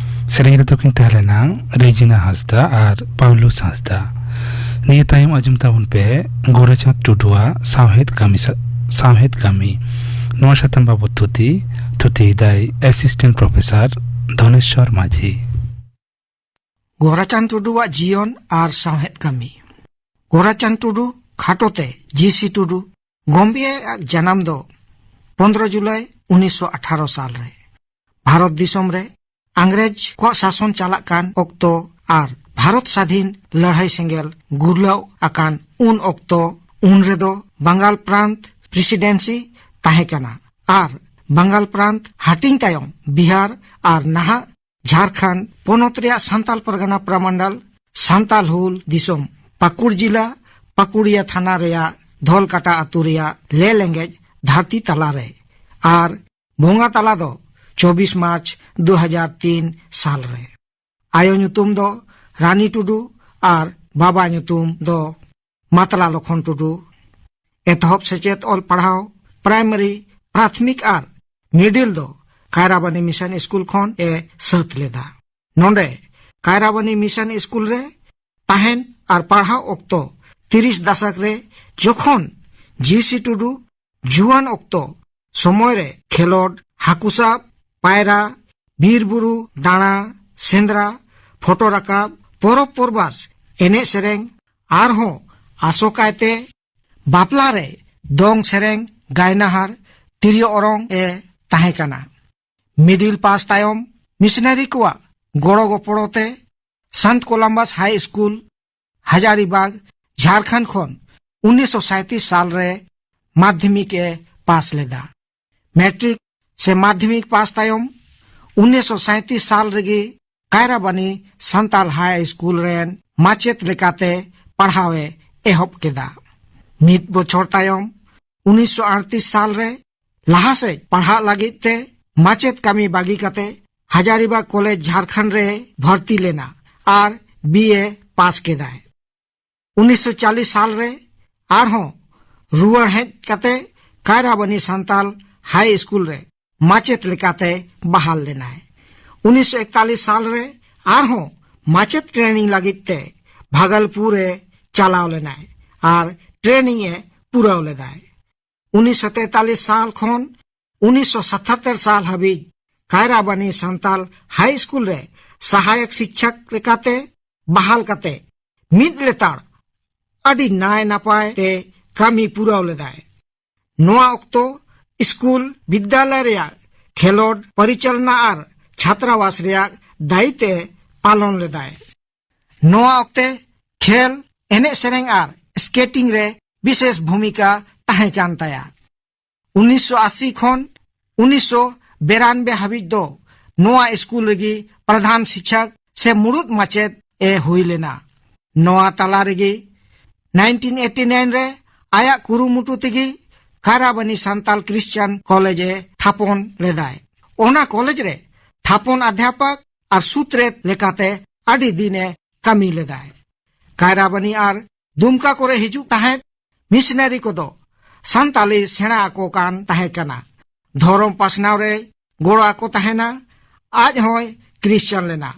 ᱥᱮᱨᱮᱧ ᱨᱮᱫᱚ ᱠᱤᱱ ᱛᱟᱦᱮᱸ ᱞᱮᱱᱟ ᱨᱮᱡᱤᱱᱟ ᱦᱟᱸᱥᱫᱟ ᱟᱨ ᱯᱟᱣᱞᱩᱥ ᱦᱟᱸᱥᱫᱟ᱾ ᱱᱤᱭᱟᱹ ᱛᱟᱭᱚᱢ ᱟᱸᱡᱚᱢ ᱛᱟᱵᱚᱱ ᱯᱮ ᱜᱳᱨᱟᱪᱟᱸᱫᱽ ᱴᱩᱰᱩᱣᱟᱜ ᱥᱟᱶᱦᱮᱫ ᱠᱟᱹᱢᱤ ᱥᱟ-, ᱥᱟᱶᱦᱮᱫ ᱠᱟᱹᱢᱤ᱾ ᱱᱚᱣᱟ ᱥᱟᱛᱟᱢ ᱵᱟᱵᱚᱛ ᱛᱷᱩᱛᱤ, ᱛᱷᱩᱛᱤᱭᱮᱫᱟᱭ ᱮᱥᱤᱥᱴᱮᱱᱴ ᱯᱨᱚᱯᱷᱮᱥᱚᱨ ᱫᱷᱚᱱᱮᱥᱣᱚᱨ ᱢᱟᱹᱡᱷᱤ᱾ ᱜᱳᱨᱟᱪᱟᱸᱫᱽ ᱴᱩᱰᱩᱣᱟᱜ ᱡᱤᱭᱚᱱ ᱟᱨ ᱥᱟᱶᱦᱮᱫ ᱠᱟᱹᱢᱤ᱾ ᱜᱳᱨᱟᱪᱟᱸᱫᱽ ᱴᱩᱰᱩ, ᱠᱷᱟᱴᱚ ᱛᱮ ᱡᱤ ᱥᱤ ᱴᱩᱰᱩ, ᱜᱚᱢᱵᱤᱭᱟᱹ ᱟᱜ ᱡᱟᱱᱟᱢ ᱫᱚ ᱯᱚᱱᱫᱽᱨᱚ ᱡᱩᱞᱟᱭ ᱩᱱᱤᱥᱥᱚ ᱟᱴᱷᱟᱨᱚ ᱥᱟᱞ ᱨᱮ᱾ ᱵᱷᱟᱨᱚᱛ ᱫᱤᱥᱚᱢ ᱨᱮ ᱤᱝᱨᱮᱡᱽ ᱠᱚᱣᱟᱜ ᱥᱟᱥᱚᱱ ᱪᱟᱞᱟᱜ ᱠᱟᱱ ᱚᱠᱛᱚ ᱟᱨ ᱵᱷᱟᱨᱚᱛ ᱥᱟᱹᱫᱷᱤᱱ ᱞᱟᱹᱲᱦᱟᱹᱭ ᱥᱮᱸᱜᱮᱞ ᱜᱩᱨᱞᱟᱹᱣ ᱟᱠᱟᱱ ᱩᱱ ᱚᱠᱛᱚ, ᱩᱱ ᱨᱮᱫᱚ ᱵᱟᱝᱜᱟᱞ ᱯᱨᱟᱱᱛ ᱯᱨᱮᱥᱤᱰᱮᱱᱥᱤ ᱛᱟᱦᱮᱸ ᱠᱟᱱᱟ ᱟᱨ ᱵᱟᱝᱜᱟᱞ ᱯᱨᱟᱱᱛ ᱦᱟᱹᱴᱤᱧ ᱛᱟᱭᱚᱢ ᱵᱤᱦᱟᱨ ᱟᱨ ᱱᱟᱦᱟᱜ ᱡᱷᱟᱨᱠᱷᱚᱸᱰ ᱯᱚᱱᱚᱛ ᱨᱮᱭᱟᱜ ᱥᱟᱱᱛᱟᱞ ᱯᱟᱨᱜᱟᱱᱟ ᱯᱨᱟᱢᱚᱱᱰᱚᱞ, ᱥᱟᱱᱛᱟᱞ ᱦᱩᱞ ᱫᱤᱥᱚᱢ, ᱯᱟᱹᱠᱩᱲ ᱡᱤᱞᱟ, ᱯᱟᱹᱠᱩᱲᱤᱭᱟ ᱛᱷᱟᱱᱟ ᱨᱮᱭᱟᱜ ᱫᱷᱚᱞᱠᱟᱴᱟ ᱟᱹᱛᱩ ᱨᱮᱭᱟᱜ ᱞᱮ ᱞᱮᱸᱜᱮᱡ ᱫᱷᱟᱹᱨᱛᱤ ᱛᱟᱞᱟ ᱨᱮ᱾ ᱟᱨ ᱵᱚᱸᱜᱟ ᱛᱟᱞᱟ ᱫᱚ ᱪᱚᱵᱵᱤᱥ ᱢᱟᱨᱪ ᱫᱩ ᱦᱟᱡᱟᱨ ᱛᱤᱱ ᱥᱟᱞ ᱨᱮ᱾ ᱟᱭᱳ ᱧᱩᱛᱩᱢ ᱫᱚ ᱨᱟᱱᱤ ᱴᱩᱰᱩ ᱟᱨ ᱵᱟᱵᱟ ᱧᱩᱛᱩᱢ ᱫᱚ ᱢᱟᱛᱞᱟ ᱞᱚᱠᱷᱚᱱ ᱴᱩᱰᱩ᱾ ᱮᱛᱚᱦᱚᱵ ᱥᱮᱪᱮᱫ ᱚᱞ ᱯᱟᱲᱦᱟᱣ ᱯᱨᱟᱭᱢᱟᱨᱤ, ᱯᱨᱟᱛᱷᱢᱤᱠ ᱟᱨ ᱢᱤᱰᱤᱞ ᱫᱚ ᱠᱟᱭᱨᱟᱵᱟᱱᱤ ᱢᱤᱥᱚᱱ ᱥᱠᱩᱞ ᱠᱷᱚᱱ ᱮ ᱥᱟᱹᱛ ᱞᱮᱫᱟ᱾ ᱱᱚᱰᱮ ᱠᱟᱭᱨᱟᱵᱟᱱᱤ ᱢᱤᱥᱚᱱ ᱥᱠᱩᱞ ᱨᱮ ᱛᱟᱦᱮᱱ ᱟᱨ ᱯᱟᱲᱦᱟᱣ ᱚᱠᱛᱚ ᱛᱤᱨᱤᱥ ᱫᱟᱥᱟᱠ ᱨᱮ ᱡᱚᱠᱷᱚᱱ ᱡᱤ ᱥᱤ ᱴᱩᱰᱩ ᱡᱩᱣᱟᱹᱱ ᱚᱠᱛᱚ ᱥᱚᱢᱚᱭ ᱨᱮ ᱠᱷᱮᱞᱳᱰ, ᱦᱟᱹᱠᱩ ᱥᱟᱵ, ᱯᱟᱭᱨᱟ, ᱵᱤᱨ ᱵᱩᱨᱩ ᱫᱟᱬᱟ, ᱥᱮᱸᱫᱽᱨᱟ, ᱯᱷᱳᱴᱳ ᱨᱟᱠᱟᱵ, ᱯᱚᱨᱚᱵᱽ ᱯᱚᱨᱵᱟᱥ, ᱮᱱᱮᱡ ᱥᱮᱨᱮᱧ, ᱟᱨᱦᱚᱸ ᱟᱥᱚᱠᱟᱭᱛᱮ ᱵᱟᱯᱞᱟ ᱨᱮ ᱫᱚᱝ ᱥᱮᱨᱮᱧ, ᱜᱟᱭᱱᱟᱦᱟᱨ, ᱛᱤᱨᱭᱳ ᱚᱨᱚᱝ ᱮ ᱛᱟᱦᱮᱸ ᱠᱟᱱᱟ᱾ ᱢᱤᱰᱤᱞ ᱯᱟᱥ ᱛᱟᱭᱚᱢ ᱢᱤᱥᱚᱱᱟᱨᱤ ᱠᱚᱣᱟᱜ ᱜᱚᱲᱚ ᱜᱚᱯᱚᱲᱚ ᱛᱮ ᱥᱟᱱᱛ ᱠᱳᱞᱟᱢᱵᱟᱥ ᱦᱟᱭ ᱥᱠᱩᱞ, ᱦᱟᱡᱟᱨᱤᱵᱟᱜᱽ, ᱡᱷᱟᱨᱠᱷᱚᱸᱰ ᱠᱷᱚᱱ ᱩᱱᱤᱥᱥᱚ ᱥᱟᱸᱭᱛᱨᱤᱥ ᱥᱟᱞ ᱨᱮ ᱢᱟᱫᱽᱫᱷᱚᱢᱤᱠ ᱮ ᱯᱟᱥ ᱞᱮᱫᱟ᱾ ᱢᱮᱴᱨᱤᱠ ᱥᱮ ᱢᱟᱫᱽᱫᱷᱚᱢᱤᱠ ᱯᱟᱥ ᱛᱟᱭᱚᱢ ᱩᱱᱤᱥᱥᱚ ᱥᱟᱸᱭᱛᱨᱤᱥ ᱥᱟᱞ ᱨᱮᱜᱮ ᱠᱟᱭᱨᱟᱵᱟᱱᱤ ᱥᱟᱱᱛᱟᱞ ᱦᱟᱭ ᱥᱠᱩᱞ ᱨᱮᱱ ᱢᱟᱪᱮᱛ ᱞᱮᱠᱟᱛᱮ ᱯᱟᱲᱦᱟᱣ ᱮ ᱮᱦᱚᱵ ᱠᱮᱫᱟ᱾ ᱢᱤᱫ ᱵᱚᱪᱷᱚᱨ ᱛᱟᱭᱚᱢ, ᱩᱱᱤᱥᱥᱚ ᱟᱴᱛᱨᱤᱥ ᱥᱟᱞ ᱨᱮ ᱞᱟᱦᱟ ᱥᱮᱫ ᱯᱟᱲᱦᱟᱜ ᱞᱟᱹᱜᱤᱫ ᱛᱮ ᱢᱟᱪᱮᱛ ᱠᱟᱹᱢᱤ ᱵᱟᱹᱜᱤ ᱠᱟᱛᱮ ᱦᱟᱡᱟᱨᱤᱵᱟᱜᱽ ᱠᱚᱞᱮᱡᱽ ᱡᱷᱟᱨᱠᱷᱚᱸᱰ ᱨᱮ ᱵᱷᱚᱨᱛᱤ ᱞᱮᱱᱟ ᱟᱨ ᱵᱤ ᱮ ᱯᱟᱥ ᱠᱮᱫᱟᱭ᱾ ᱩᱱᱤᱥᱥᱚ ᱪᱟᱞᱞᱤᱥ ᱥᱟᱞ ᱨᱮ ᱟᱨᱦᱚᱸ ᱨᱩᱣᱟᱹᱲ ᱦᱮᱡ ᱠᱟᱛᱮ ᱠᱟᱭᱨᱟᱵᱟᱱᱤ ᱥᱟᱱᱛᱟᱞ ᱦᱟᱭ ᱥᱠᱩᱞ ᱨᱮ ᱢᱟᱪᱮᱛ ᱞᱮᱠᱟᱛᱮ ᱵᱟᱦᱟᱞ ᱞᱮᱱᱟᱭ᱾ ᱩᱱᱤᱥᱥᱚ ᱮᱠᱛᱟᱞᱤᱥ ᱥᱟᱞ ᱨᱮ ᱟᱨᱦᱚᱸ ᱢᱟᱪᱮᱛ ᱴᱨᱮᱱᱤᱝ ᱞᱟᱹᱜᱤᱫ ᱛᱮ ᱵᱷᱟᱜᱚᱞᱯᱩᱨ ᱮ ᱪᱟᱞᱟᱣ ᱞᱮᱱᱟᱭ ᱟᱨ ᱴᱨᱮᱱᱤᱝ ᱮ ᱯᱩᱨᱟᱹᱣ ᱞᱮᱫᱟᱭ᱾ ᱩᱱᱤᱥᱥᱚ ᱛᱮᱛᱟᱞᱤᱥ ᱥᱟᱞ ᱠᱷᱚᱱ ᱩᱱᱤᱥᱥᱚ ᱥᱟᱛᱟᱛᱛᱚᱨ ᱥᱟᱞ ᱦᱟᱹᱵᱤᱡ ᱠᱟᱭᱨᱟᱵᱟᱱᱤ ᱥᱟᱱᱛᱟᱞ ᱦᱟᱭ ᱥᱠᱩᱞ ᱨᱮ ᱥᱟᱦᱟᱭᱚᱠ ᱥᱤᱠᱪᱷᱚᱠ ᱞᱮᱠᱟᱛᱮ ᱵᱟᱦᱟᱞ ᱠᱟᱛᱮ ᱢᱤᱫ ᱞᱮᱛᱟᱲ ᱟᱹᱰᱤ ᱱᱟᱭ ᱱᱟᱯᱟᱭ ᱛᱮ ᱠᱟᱹᱢᱤ ᱯᱩᱨᱟᱹᱣ ᱞᱮᱫᱟᱭ᱾ ᱱᱚᱣᱟ ᱚᱠᱛᱚ ᱥᱠᱩᱞ ᱵᱤᱫᱽᱭᱟᱞᱚᱭ ᱨᱮᱭᱟᱜ ᱠᱷᱮᱞᱳᱰ ᱯᱚᱨᱤᱪᱟᱞᱚᱱᱟ ᱟᱨ ᱪᱷᱟᱛᱨᱟᱵᱟᱥ ᱨᱮᱭᱟᱜ ᱫᱟᱭᱤᱛᱮ ᱯᱟᱞᱚᱱ ᱞᱮᱫᱟᱭ᱾ ᱱᱚᱣᱟ ᱚᱠᱛᱮ ᱠᱷᱮᱞ, ᱮᱱᱮᱡ ᱥᱮᱨᱮᱧ ᱟᱨ ᱥᱠᱮᱴᱤᱝ ᱨᱮ ᱵᱤᱥᱮᱥ ᱵᱷᱩᱢᱤᱠᱟ ᱛᱟᱦᱮᱸ ᱠᱟᱱ ᱛᱟᱭᱟ᱾ ᱩᱱᱤᱥᱥᱚ ᱟᱥᱤ ᱠᱷᱚᱱ ᱩᱱᱤᱥᱥᱚ ᱵᱤᱨᱟᱱᱵᱮ ᱦᱟᱹᱵᱤᱡ ᱫᱚ ᱱᱚᱣᱟ ᱥᱠᱩᱞ ᱨᱮᱜᱮ ᱯᱨᱚᱫᱷᱟᱱ ᱥᱤᱠᱪᱷᱚᱠ ᱥᱮ ᱢᱩᱲᱩᱫ ᱢᱟᱪᱮᱫ ᱮ ᱦᱩᱭ ᱞᱮᱱᱟ᱾ ᱱᱚᱣᱟ ᱛᱟᱞᱟ ᱨᱮᱜᱮ ᱱᱟᱭᱤᱱᱴᱤᱱ ᱮᱭᱤᱴᱤ ᱱᱟᱭᱤᱱ ᱨᱮ ᱟᱭᱟᱜ ᱠᱩᱨᱩᱢᱩᱴᱩ ᱛᱮᱜᱮ ᱠᱟᱭᱨᱟᱵᱟᱱᱤ ᱥᱟᱱᱛᱟᱞ ᱠᱨᱤᱥᱪᱤᱭᱟᱱ ᱠᱚᱞᱮᱡᱽ ᱮ ᱛᱷᱟᱯᱚᱱ ᱞᱮᱫᱟᱭ᱾ ᱚᱱᱟ ᱠᱚᱞᱮᱡᱽ ᱨᱮ ᱛᱷᱟᱯᱚᱱ ᱚᱫᱷᱭᱟᱯᱚᱠ ᱟᱨ ᱥᱩᱛᱨᱮᱛ ᱞᱮᱠᱟᱛᱮ ᱟᱹᱰᱤ ᱫᱤᱱ ᱮ ᱠᱟᱹᱢᱤ ᱞᱮᱫᱟᱭ᱾ ᱠᱟᱭᱨᱟᱵᱟᱱᱤ ᱟᱨ ᱫᱩᱢᱠᱟ ᱠᱚᱨᱮ ᱦᱤᱡᱩᱜ ᱛᱟᱦᱮᱸᱫ ᱢᱤᱥᱱᱟᱨᱤ ᱠᱚᱫᱚ ᱥᱟᱱᱛᱟᱞᱤ ᱥᱮᱬᱟ ᱟᱠᱚ ᱠᱟᱱ ᱛᱟᱦᱮᱸ ᱠᱟᱱᱟ᱾ ᱫᱷᱚᱨᱚᱢ ᱯᱟᱥᱱᱟᱣ ᱨᱮ ᱜᱚᱲᱚ ᱟᱠᱚ ᱛᱟᱦᱮᱱᱟ᱾ ᱟᱡ ᱦᱚᱸᱭ ᱠᱨᱤᱥᱪᱟᱱ ᱞᱮᱱᱟ᱾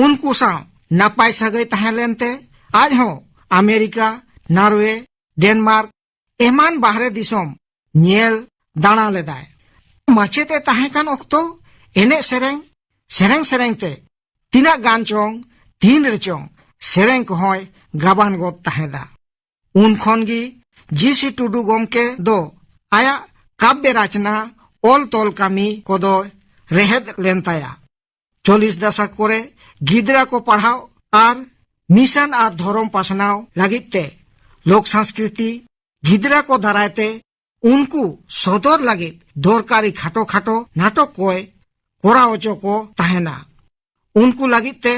ᱩᱱᱠᱩ ᱥᱟᱶ ᱱᱟᱯᱟᱭ ᱥᱟᱹᱜᱟᱹᱭ ᱛᱟᱦᱮᱸ ᱞᱮᱱᱛᱮ ᱟᱡ ᱦᱚᱸ ᱟᱢᱮᱨᱤᱠᱟ, ᱱᱟᱨᱣᱮ, ᱰᱮᱱᱢᱟᱨᱠ ᱮᱢᱟᱱ ᱵᱟᱦᱨᱮ ᱫᱤᱥᱚᱢ ᱧᱮᱞ ᱫᱟᱬᱟ ᱞᱮᱫᱟᱭ᱾ ᱢᱟᱪᱮᱫ ᱮ ᱛᱟᱦᱮᱸ ᱠᱟᱱ ᱚᱠᱛᱚ ᱮᱱᱮᱡ ᱥᱮᱨᱮᱧ, ᱥᱮᱨᱮᱧ ᱥᱮᱨᱮᱧ ᱛᱮ ᱛᱤᱱᱟᱹᱜ ᱜᱟᱱ ᱪᱚᱝ, ᱛᱤᱱ ᱨᱮᱪᱚᱝ ᱥᱮᱨᱮᱧ ᱠᱚᱦᱚᱸᱭ ᱜᱟᱵᱟᱱ ᱜᱚᱫ ᱛᱟᱦᱮᱸᱫᱟ᱾ ᱩᱱ ᱠᱷᱚᱱ ᱜᱮ ᱡᱤ ᱥᱤ ᱴᱩᱰᱩ ᱜᱚᱢᱠᱮ ᱫᱚ ᱟᱭᱟᱜ ᱠᱟᱵᱽᱭᱚ ᱨᱚᱪᱚᱱᱟ ᱚᱞ ᱛᱚᱞ ᱠᱟᱹᱢᱤ ᱠᱚᱫᱚ ᱨᱮᱦᱮᱫ ᱞᱮᱱ ᱛᱟᱭᱟ᱾ ᱪᱚᱞᱞᱤᱥ ᱫᱚᱥᱚᱠ ᱠᱚᱨᱮ ᱜᱤᱫᱽᱨᱟᱹ ᱠᱚ ᱯᱟᱲᱦᱟᱣ ᱟᱨ ᱢᱤᱥᱚᱱ ᱟᱨ ᱫᱷᱚᱨᱚᱢ ᱯᱟᱥᱱᱟᱣ ᱞᱟᱹᱜᱤᱫ ᱛᱮ ᱞᱳᱠ ᱥᱚᱝᱥᱠᱨᱤᱛᱤ ᱜᱤᱫᱽᱨᱟᱹ ᱠᱚ ᱫᱟᱨᱟᱭ ᱛᱮ ᱩᱱᱠᱩ ᱥᱚᱫᱚᱨ ᱞᱟᱹᱜᱤᱫ ᱫᱚᱨᱠᱟᱨᱤ ᱠᱷᱟᱴᱚ ᱠᱷᱟᱴᱚ ᱱᱟᱴᱚᱠ ᱠᱚᱭ ᱠᱚᱨᱟᱣ ᱦᱚᱪᱚ ᱠᱚ ᱛᱟᱦᱮᱱᱟ᱾ ᱩᱱᱠᱩ ᱞᱟᱹᱜᱤᱫ ᱛᱮ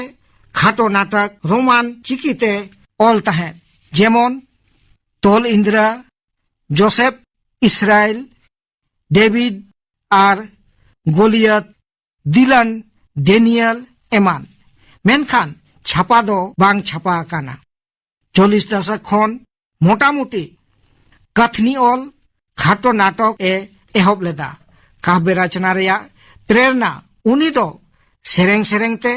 ᱠᱷᱟᱴᱚ ᱱᱟᱴᱚᱠ ᱨᱳᱢᱟᱱ ᱪᱤᱠᱤ ᱛᱮ ᱚᱞ ᱛᱟᱦᱮᱸᱫ, ᱡᱮᱢᱚᱱ ᱛᱚᱞ ᱤᱱᱫᱨᱟ, ᱡᱳᱥᱮᱯ ᱤᱥᱨᱟᱭᱮᱞ, ᱰᱮᱵᱤᱰ ᱟᱨ ᱜᱳᱞᱤᱭᱟᱛ, ᱫᱤᱞᱟᱱ, ᱰᱮᱱᱤᱭᱮᱞ ᱮᱢᱟᱱ᱾ ᱢᱮᱱᱠᱷᱟᱱ ᱪᱷᱟᱯᱟ ᱫᱚ ᱵᱟᱝ ᱪᱷᱟᱯᱟ ᱟᱠᱟᱱᱟ᱾ ᱪᱚᱞᱞᱤᱥ ᱫᱚᱥᱚᱠ ᱠᱷᱚᱱ ᱢᱚᱴᱟᱢᱩᱴᱤ ᱠᱟᱛᱷᱱᱤ ᱚᱞ, ᱠᱷᱟᱴᱚ ᱱᱟᱴᱚᱠ ᱮ ᱮᱦᱚᱵ ᱞᱮᱫᱟ᱾ ᱠᱟᱵᱭᱚ ᱨᱚᱪᱚᱱᱟ ᱨᱮᱭᱟᱜ ᱯᱨᱮᱨᱚᱱᱟ ᱩᱱᱤ ᱫᱚ ᱥᱮᱨᱮᱧ ᱥᱮᱨᱮᱧ ᱛᱮ,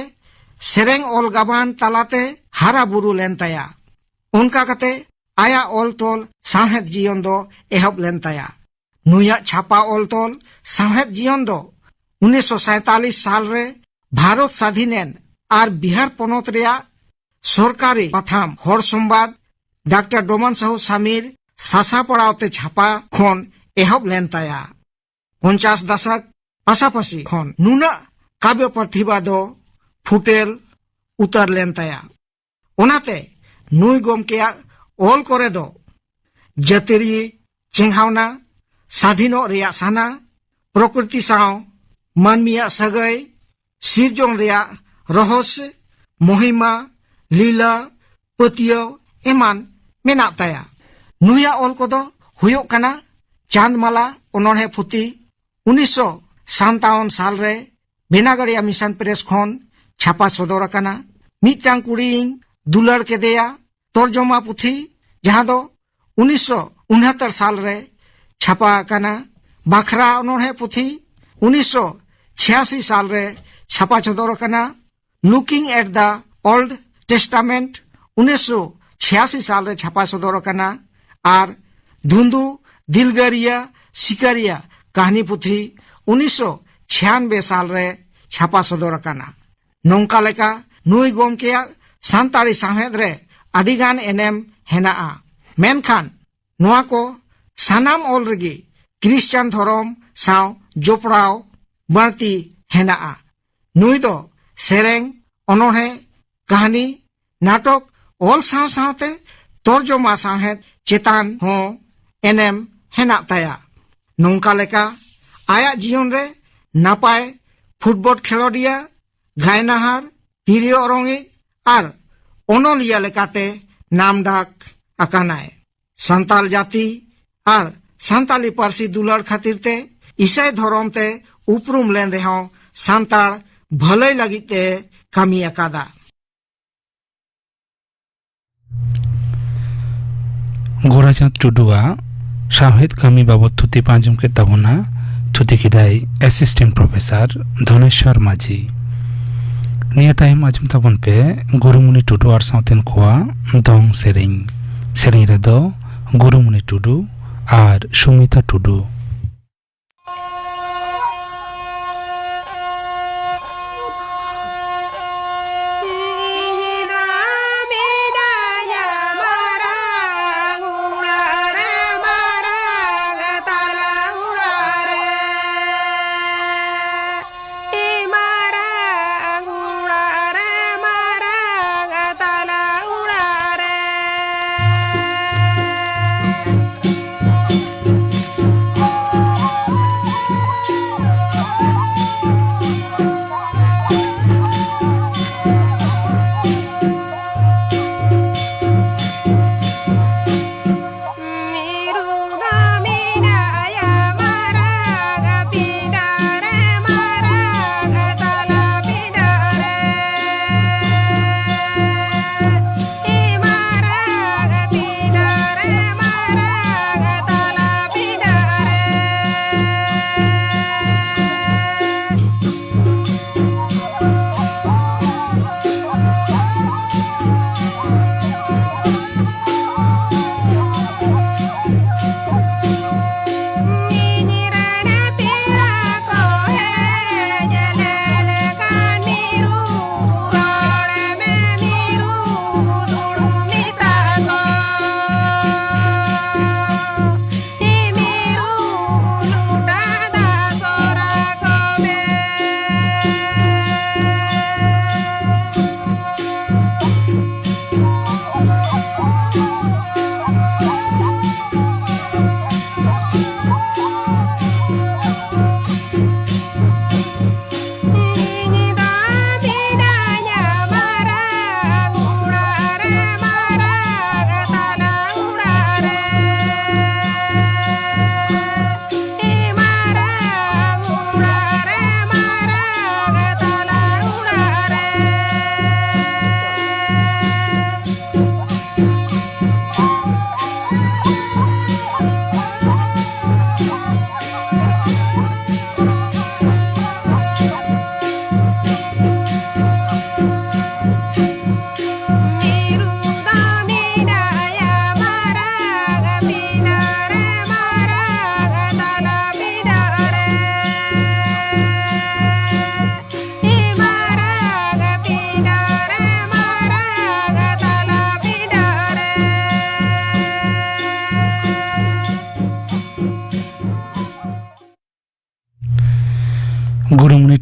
ᱥᱮᱨᱮᱧ ᱚᱞ ᱜᱟᱵᱟᱱ ᱛᱟᱞᱟᱛᱮ ᱦᱟᱨᱟ ᱵᱩᱨᱩ ᱞᱮᱱ ᱛᱟᱭᱟ᱾ ᱚᱱᱠᱟ ᱠᱟᱛᱮ ᱟᱭᱟᱜ ᱚᱞ ᱛᱚᱞ ᱥᱟᱶᱦᱮᱫ ᱡᱤᱭᱚᱱ ᱫᱚ ᱮᱦᱚᱵ ᱞᱮᱱ ᱛᱟᱭᱟ᱾ ᱱᱩᱭᱟᱜ ᱪᱷᱟᱯᱟ ᱚᱞ ᱛᱚᱞ ᱥᱟᱶᱦᱮᱫ ᱡᱤᱭᱚᱱ ᱫᱚ ᱩᱱᱤᱥᱥᱚ ᱥᱟᱭᱛᱟᱞᱤᱥ ᱥᱟᱞ ᱨᱮ ᱵᱷᱟᱨᱚᱛ ᱥᱟᱫᱷᱤᱱ ᱮᱱ ᱟᱨ ᱵᱤᱦᱟᱨ ᱯᱚᱱᱚᱛ ᱨᱮᱭᱟᱜ ᱥᱚᱨᱠᱟᱨᱤ ᱯᱟᱛᱷᱟᱢ ᱦᱚᱲ ᱥᱚᱢᱵᱟᱫ ᱰᱟᱠᱛᱟᱨ ᱰᱚᱢᱟᱱ ᱥᱟᱦᱩ ᱥᱟᱢᱤᱨ ᱥᱟᱥᱟᱯᱟᱲᱟᱣ ᱛᱮ ᱪᱷᱟᱯᱟ ᱠᱷᱚᱱ ᱮᱦᱚᱵ ᱞᱮᱱ ᱛᱟᱭᱟ᱾ ᱯᱚᱧᱪᱟᱥ ᱫᱟᱥᱟᱠ ᱯᱟᱥᱟᱯᱟᱥᱤ ᱠᱷᱚᱱ ᱱᱩᱱᱟᱹᱜ ᱠᱟᱵᱭᱚ ᱯᱨᱚᱛᱤᱵᱷᱟ ᱫᱚ ᱯᱷᱩᱴᱮᱞ ᱩᱛᱟᱹᱨ ᱞᱮᱱ ᱛᱟᱭᱟ᱾ ᱚᱱᱟᱛᱮ ᱱᱩᱭ ᱜᱚᱢᱠᱮᱭᱟᱜ ᱚᱞ ᱠᱚᱨᱮ ᱫᱚ ᱡᱟᱹᱛᱤᱭᱟᱹᱨᱤ ᱪᱮᱸᱜᱷᱟᱣᱱᱟ, ᱥᱟᱫᱷᱤᱱᱚᱜ ᱨᱮᱭᱟᱜ ᱥᱟᱱᱟ, ᱯᱨᱚᱠᱨᱤᱛᱤ ᱥᱟᱶ ᱢᱟᱹᱱᱢᱤᱭᱟᱜ ᱥᱟᱹᱜᱟᱹᱭ, ᱥᱤᱨᱡᱚᱱ ᱨᱮᱭᱟᱜ ᱨᱚᱦᱚᱥ, ᱢᱚᱦᱤᱢᱟ, ᱞᱤᱞᱟ, ᱯᱟᱹᱛᱭᱟᱹᱣ ᱮᱢᱟᱱ ᱢᱮᱱᱟᱜ ᱛᱟᱭᱟ᱾ ᱱᱩᱭᱟᱜ ᱚᱞ ᱠᱚᱫᱚ ᱦᱩᱭᱩᱜ ᱠᱟᱱᱟ ᱪᱟᱸᱫᱽᱢᱟᱞᱟ ᱚᱱᱚᱬᱦᱮ ᱯᱩᱛᱷᱤ, ᱩᱱᱤᱥᱥᱚ ᱥᱟᱱᱛᱟᱣᱚᱱ ᱥᱟᱞ ᱨᱮ ᱵᱮᱱᱟᱜᱟᱲᱤᱭᱟ ᱢᱤᱥᱚᱱ ᱯᱨᱮᱥ ᱠᱷᱚᱱ ᱪᱷᱟᱯᱟ ᱥᱚᱫᱚᱨ ᱟᱠᱟᱱᱟ᱾ ᱢᱤᱫᱴᱟᱝ ᱠᱩᱲᱤᱭᱤᱧ ᱫᱩᱞᱟᱹᱲ ᱠᱮᱫᱮᱭᱟ ᱛᱚᱨᱡᱚᱢᱟ ᱯᱩᱛᱷᱤ, ᱡᱟᱦᱟᱸ ᱫᱚ ᱩᱱᱤᱥᱥᱚ ᱩᱱᱦᱟᱛᱛᱚᱨ ᱥᱟᱞ ᱨᱮ ᱪᱷᱟᱯᱟ ᱟᱠᱟᱱᱟ᱾ ᱵᱟᱠᱷᱨᱟ ᱚᱱᱚᱬᱦᱮ ᱯᱩᱛᱷᱤ ᱩᱱᱤᱥᱥᱚ ᱪᱷᱤᱭᱟᱥᱤ ᱥᱟᱞ ᱨᱮ ᱪᱷᱟᱯᱟ ᱥᱚᱫᱚᱨ ᱟᱠᱟᱱᱟ᱾ Looking at the Old Testament ᱩᱱᱤᱥᱥᱚ ᱪᱷᱤᱭᱟᱥᱤ ᱥᱟᱞ ᱨᱮ ᱪᱷᱟᱯᱟ ᱥᱚᱫᱚᱨ ᱟᱠᱟᱱᱟ᱾ ᱟᱨ ᱫᱷᱩᱱᱫᱩ ᱫᱤᱞᱜᱟᱹᱨᱤᱭᱟᱹ ᱥᱤᱠᱟᱹᱨᱤᱭᱟᱹ ᱠᱟᱹᱦᱱᱤ ᱯᱩᱛᱷᱤ ᱩᱱᱤᱥᱥᱚ ᱪᱷᱤᱭᱟᱱᱵᱮ ᱥᱟᱞ ᱨᱮ ᱪᱷᱟᱯᱟ ᱥᱚᱫᱚᱨ ᱟᱠᱟᱱᱟ᱾ ᱱᱚᱝᱠᱟ ᱞᱮᱠᱟ ᱱᱩᱭ ᱜᱚᱢᱠᱮᱭᱟᱜ ᱥᱟᱱᱛᱟᱲᱤ ᱥᱟᱶᱦᱮᱫ ᱨᱮ ᱟᱹᱰᱤᱜᱟᱱ ᱮᱱᱮᱢ ᱦᱮᱱᱟᱜᱼᱟ᱾ ᱢᱮᱱᱠᱷᱟᱱ ᱱᱚᱣᱟ ᱠᱚ ᱥᱟᱱᱟᱢ ᱚᱞ ᱨᱮᱜᱮ ᱠᱨᱤᱥᱪᱟᱱ ᱫᱷᱚᱨᱚᱢ ᱥᱟᱶ ᱡᱚᱯᱲᱟᱣ ᱵᱟᱹᱲᱛᱤ ᱦᱮᱱᱟᱜᱼᱟ᱾ ᱱᱩᱭ ᱫᱚ ᱥᱮᱨᱮᱧ, ᱚᱱᱚᱬᱦᱮ, ᱠᱟᱹᱦᱱᱤ, ᱱᱟᱴᱚᱠ ᱚᱞ ᱥᱟᱶ ᱥᱟᱶᱛᱮ ᱛᱚᱨᱡᱚᱢᱟ ᱥᱟᱶᱦᱮᱫ ᱪᱮᱛᱟᱱ ᱦᱚᱸ ᱮᱱᱮᱢ ᱦᱮᱱᱟᱜ ᱛᱟᱭᱟ᱾ ᱱᱚᱝᱠᱟ ᱞᱮᱠᱟ ᱟᱭᱟᱜ ᱡᱤᱭᱚᱱ ᱨᱮ ᱱᱟᱯᱟᱭ ᱯᱷᱩᱴᱵᱚᱞ ᱠᱷᱮᱞᱳᱰᱤᱭᱟᱹ, ᱜᱟᱭᱱᱟᱦᱟᱨ, ᱛᱤᱨᱭᱳ ᱚᱨᱚᱝᱤᱡ ᱟᱨ ᱚᱱᱚᱞᱤᱭᱟᱹ ᱞᱮᱠᱟᱛᱮ ᱱᱟᱢᱰᱟᱠ ᱟᱠᱟᱱᱟᱭ᱾ ᱥᱟᱱᱛᱟᱲ ᱡᱟᱹᱛᱤ ᱟᱨ ᱥᱟᱱᱛᱟᱲᱤ ᱯᱟᱹᱨᱥᱤ ᱫᱩᱞᱟᱹᱲ ᱠᱷᱟᱹᱛᱤᱨ ᱛᱮ ᱤᱥᱟᱹᱭ ᱫᱷᱚᱨᱚᱢ ᱛᱮ ᱩᱯᱨᱩᱢ ᱞᱮᱱ ᱨᱮᱦᱚᱸ ᱥᱟᱱᱛᱟᱲ ᱵᱷᱟᱹᱞᱟᱹᱭ ᱞᱟᱹᱜᱤᱫ ᱛᱮ ᱠᱟᱹᱢᱤ ᱟᱠᱟᱫᱟ᱾ ᱜᱳᱨᱟᱪᱟᱸᱫᱽ ᱴᱩᱰᱩᱣᱟᱜ ᱥᱟᱶᱦᱮᱫ ᱠᱟᱹᱢᱤ ᱵᱟᱵᱚᱫ ᱛᱷᱩᱛᱤ ᱯᱮ ᱟᱸᱡᱚᱢ ᱠᱮᱫ ᱛᱟᱵᱚᱱᱟ᱾ ᱛᱷᱩᱛᱤ ᱠᱮᱫᱟᱭ Assistant Professor ᱫᱷᱚᱱᱮᱥᱣᱚᱨ ᱢᱟᱹᱡᱷᱤ᱾ ᱱᱤᱭᱟᱹ ᱛᱟᱭᱚᱢ ᱟᱸᱡᱚᱢ ᱛᱟᱵᱚᱱ ᱯᱮ ᱜᱩᱨᱩᱢᱩᱱᱤ ᱴᱩᱰᱩ ᱟᱨ ᱥᱟᱶᱛᱮᱱ ᱠᱚᱣᱟᱜ ᱫᱚᱝ ᱥᱮᱨᱮᱧ᱾ ᱥᱮᱨᱮᱧ ᱨᱮᱫᱚ ᱜᱩᱨᱩᱢᱩᱱᱤ ᱴᱩᱰᱩ ᱟᱨ ᱥᱩᱢᱤᱛᱟ ᱴᱩᱰᱩ᱾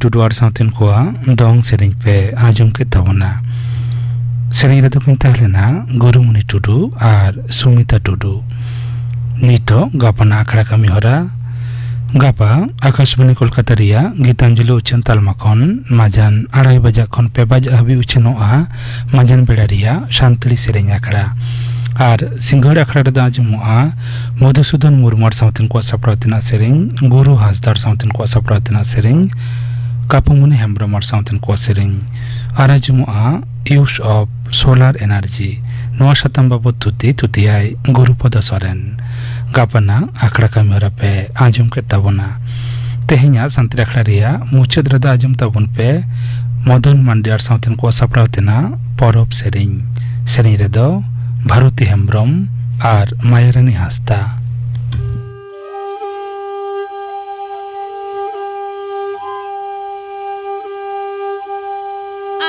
ᱴᱩᱰᱩ ᱟᱨ ᱥᱟᱶᱛᱮᱱ ᱠᱚᱣᱟᱜ ᱫᱚᱝ ᱥᱮᱨᱮᱧ ᱯᱮ ᱟᱸᱡᱚᱢ ᱠᱮᱫ ᱛᱟᱵᱚᱱᱟ᱾ ᱥᱮᱨᱮᱧ ᱨᱮᱫᱚ ᱠᱤᱱ ᱛᱟᱦᱮᱸ ᱞᱮᱱᱟ ᱜᱩᱨᱩᱢᱩᱱᱤ ᱴᱩᱰᱩ ᱟᱨ ᱥᱩᱢᱤᱛᱟ ᱴᱩᱰᱩ᱾ ᱱᱤᱛᱚᱜ ᱜᱟᱯᱟᱱᱟᱜ ᱟᱠᱷᱲᱟ ᱠᱟᱹᱢᱤ ᱦᱚᱨᱟ᱾ ᱜᱟᱯᱟ ᱟᱠᱟᱥᱵᱟᱱᱤ ᱠᱳᱞᱠᱟᱛᱟ ᱨᱮᱭᱟᱜ ᱜᱤᱛᱟᱧᱡᱚᱞᱤ ᱩᱪᱷᱟᱹᱱ ᱛᱟᱞᱢᱟ ᱠᱷᱚᱱ ᱢᱟᱡᱟᱱ ᱟᱲᱟᱭ ᱵᱟᱡᱟᱜ ᱠᱷᱚᱱ ᱯᱮ ᱵᱟᱡᱟᱜ ᱦᱟᱹᱵᱤᱡ ᱩᱪᱷᱟᱹᱱᱚᱜᱼᱟ᱾ ᱢᱟᱡᱟᱱ ᱵᱮᱲᱟ ᱨᱮᱭᱟᱜ ᱥᱟᱱᱛᱟᱲᱤ ᱥᱮᱨᱮᱧ ᱟᱠᱷᱲᱟ᱾ ᱟᱨ ᱥᱤᱸᱜᱟᱹᱲ ᱟᱠᱷᱲᱟ ᱨᱮᱫᱚ ᱟᱸᱡᱚᱢᱚᱜᱼᱟ ᱢᱚᱫᱷᱩᱥᱩᱫᱚᱱ ᱢᱩᱨᱢᱩ ᱟᱨ ᱥᱟᱶᱛᱮᱱ ᱠᱚᱣᱟᱜ ᱥᱟᱯᱲᱟᱣ ᱛᱮᱱᱟᱜ ᱥᱮᱨᱮᱧ, ᱜᱩᱨᱩ ᱦᱟᱸᱥᱫᱟ ᱟᱨ ᱥᱟᱶᱛᱮᱱ ᱠᱚᱣᱟᱜ ᱥᱟᱯᱲᱟᱣ ᱛᱮᱱᱟᱜ ᱥᱮᱨᱮᱧ, ᱠᱟᱯᱩᱢᱩᱱᱤ ᱦᱮᱢᱵᱨᱚᱢ ᱟᱨ ᱥᱟᱶᱛᱮᱱ ᱠᱚᱣᱟᱜ ᱥᱮᱨᱮᱧ᱾ ᱟᱨ ᱟᱸᱡᱚᱢᱚᱜᱼᱟ Use of Solar Energy, ᱱᱚᱣᱟ ᱥᱟᱛᱟᱢ ᱵᱟᱵᱚᱛ ᱛᱷᱩᱛᱤ ᱛᱷᱩᱛᱤᱭᱟᱭ ᱜᱩᱨᱩᱯᱚᱫᱚ ᱥᱚᱨᱮᱱ᱾ ᱜᱟᱯᱟᱱᱟᱜ ᱟᱠᱷᱲᱟ ᱠᱟᱹᱢᱤ ᱦᱚᱨᱟ ᱯᱮ ᱟᱸᱡᱚᱢ ᱠᱮᱫ ᱛᱟᱵᱚᱱᱟ᱾ ᱛᱮᱦᱮᱧᱟᱜ ᱥᱟᱱᱛᱟᱲᱤ ᱟᱠᱷᱲᱟ ᱨᱮᱭᱟᱜ ᱢᱩᱪᱟᱹᱫ ᱨᱮᱫᱚ ᱟᱸᱡᱚᱢ ᱛᱟᱵᱚᱱ ᱯᱮ ᱢᱚᱫᱚᱱ ᱢᱟᱱᱰᱤ ᱟᱨ ᱥᱟᱶᱛᱮᱱ ᱠᱚᱣᱟᱜ ᱥᱟᱯᱲᱟᱣ ᱛᱮᱱᱟᱜ ᱯᱚᱨᱚᱵᱽ ᱥᱮᱨᱮᱧ᱾ ᱥᱮᱨᱮᱧ ᱨᱮᱫᱚ ᱵᱷᱟᱨᱚᱛᱤ ᱦᱮᱢᱵᱨᱚᱢ ᱟᱨ ᱢᱟᱭᱟᱨᱟᱱᱤ ᱦᱟᱸᱥᱫᱟ᱾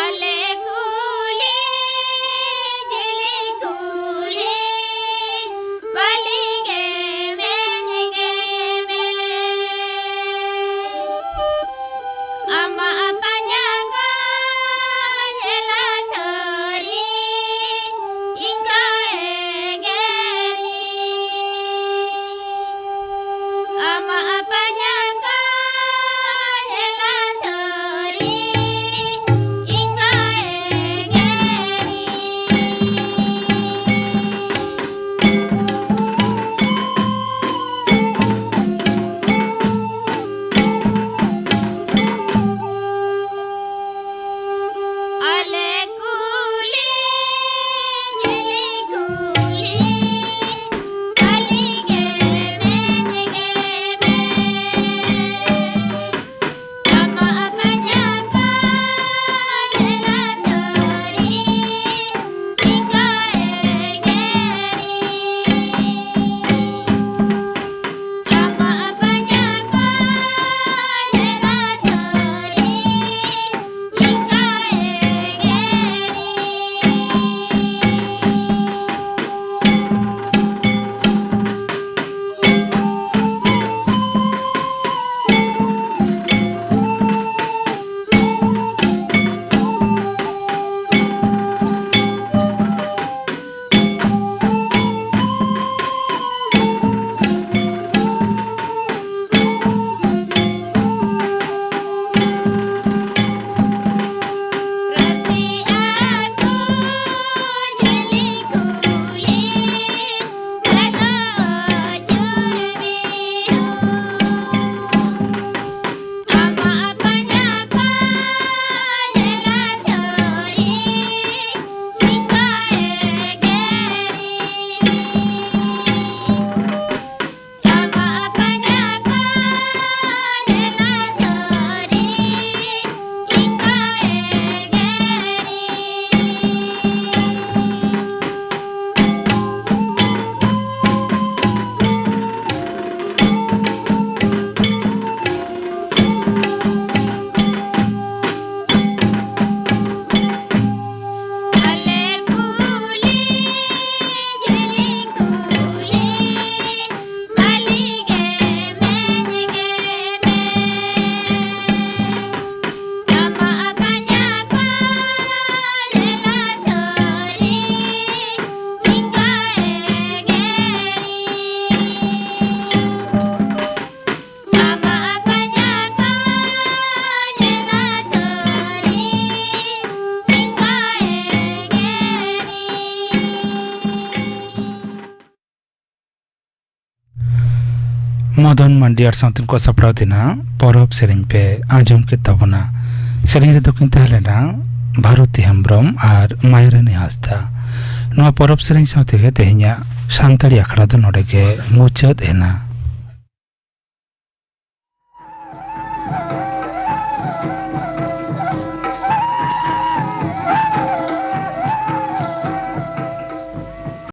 ᱟᱞᱮ ᱠᱩᱞᱦᱤ ᱡᱤᱞᱤᱧ ᱠᱩᱞᱦᱤ ᱵᱟᱹᱞᱤ ᱜᱮ ᱢᱮᱧ ᱜᱮ ᱢᱮ᱾ ᱟᱢᱟᱜ ᱯᱟᱸᱡᱟ ᱠᱚ ᱧᱮᱞᱟ ᱥᱟᱹᱨᱤ, ᱤᱧ ᱫᱚ ᱮᱜᱮᱨᱤᱧ᱾ ᱢᱚᱫᱚᱱ ᱢᱟᱱᱰᱤ ᱟᱨ ᱥᱟᱶᱛᱮ ᱠᱚ ᱥᱟᱯᱲᱟᱣ ᱛᱮᱱᱟ ᱯᱚᱨᱚᱵᱽ ᱥᱮᱨᱮᱧ ᱯᱮ ᱟᱸᱡᱚᱢ ᱠᱮᱫ ᱛᱟᱵᱚᱱᱟ᱾ ᱥᱮᱨᱮᱧ ᱨᱮᱫᱚ ᱠᱤᱱ ᱛᱟᱦᱮᱸ ᱞᱮᱱᱟ ᱵᱷᱟᱨᱚᱛᱤ ᱦᱮᱢᱵᱨᱚᱢ ᱟᱨ ᱢᱟᱭᱨᱟᱱᱤ ᱦᱟᱸᱥᱫᱟ᱾ ᱱᱚᱣᱟ ᱯᱚᱨᱚᱵᱽ ᱥᱮᱨᱮᱧ ᱥᱟᱶ ᱛᱮᱜᱮ ᱛᱮᱦᱮᱧᱟᱜ ᱥᱟᱱᱛᱟᱲᱤ ᱟᱠᱷᱲᱟ ᱫᱚ ᱱᱚᱰᱮ ᱜᱮ ᱢᱩᱪᱟᱹᱫ ᱮᱱᱟ᱾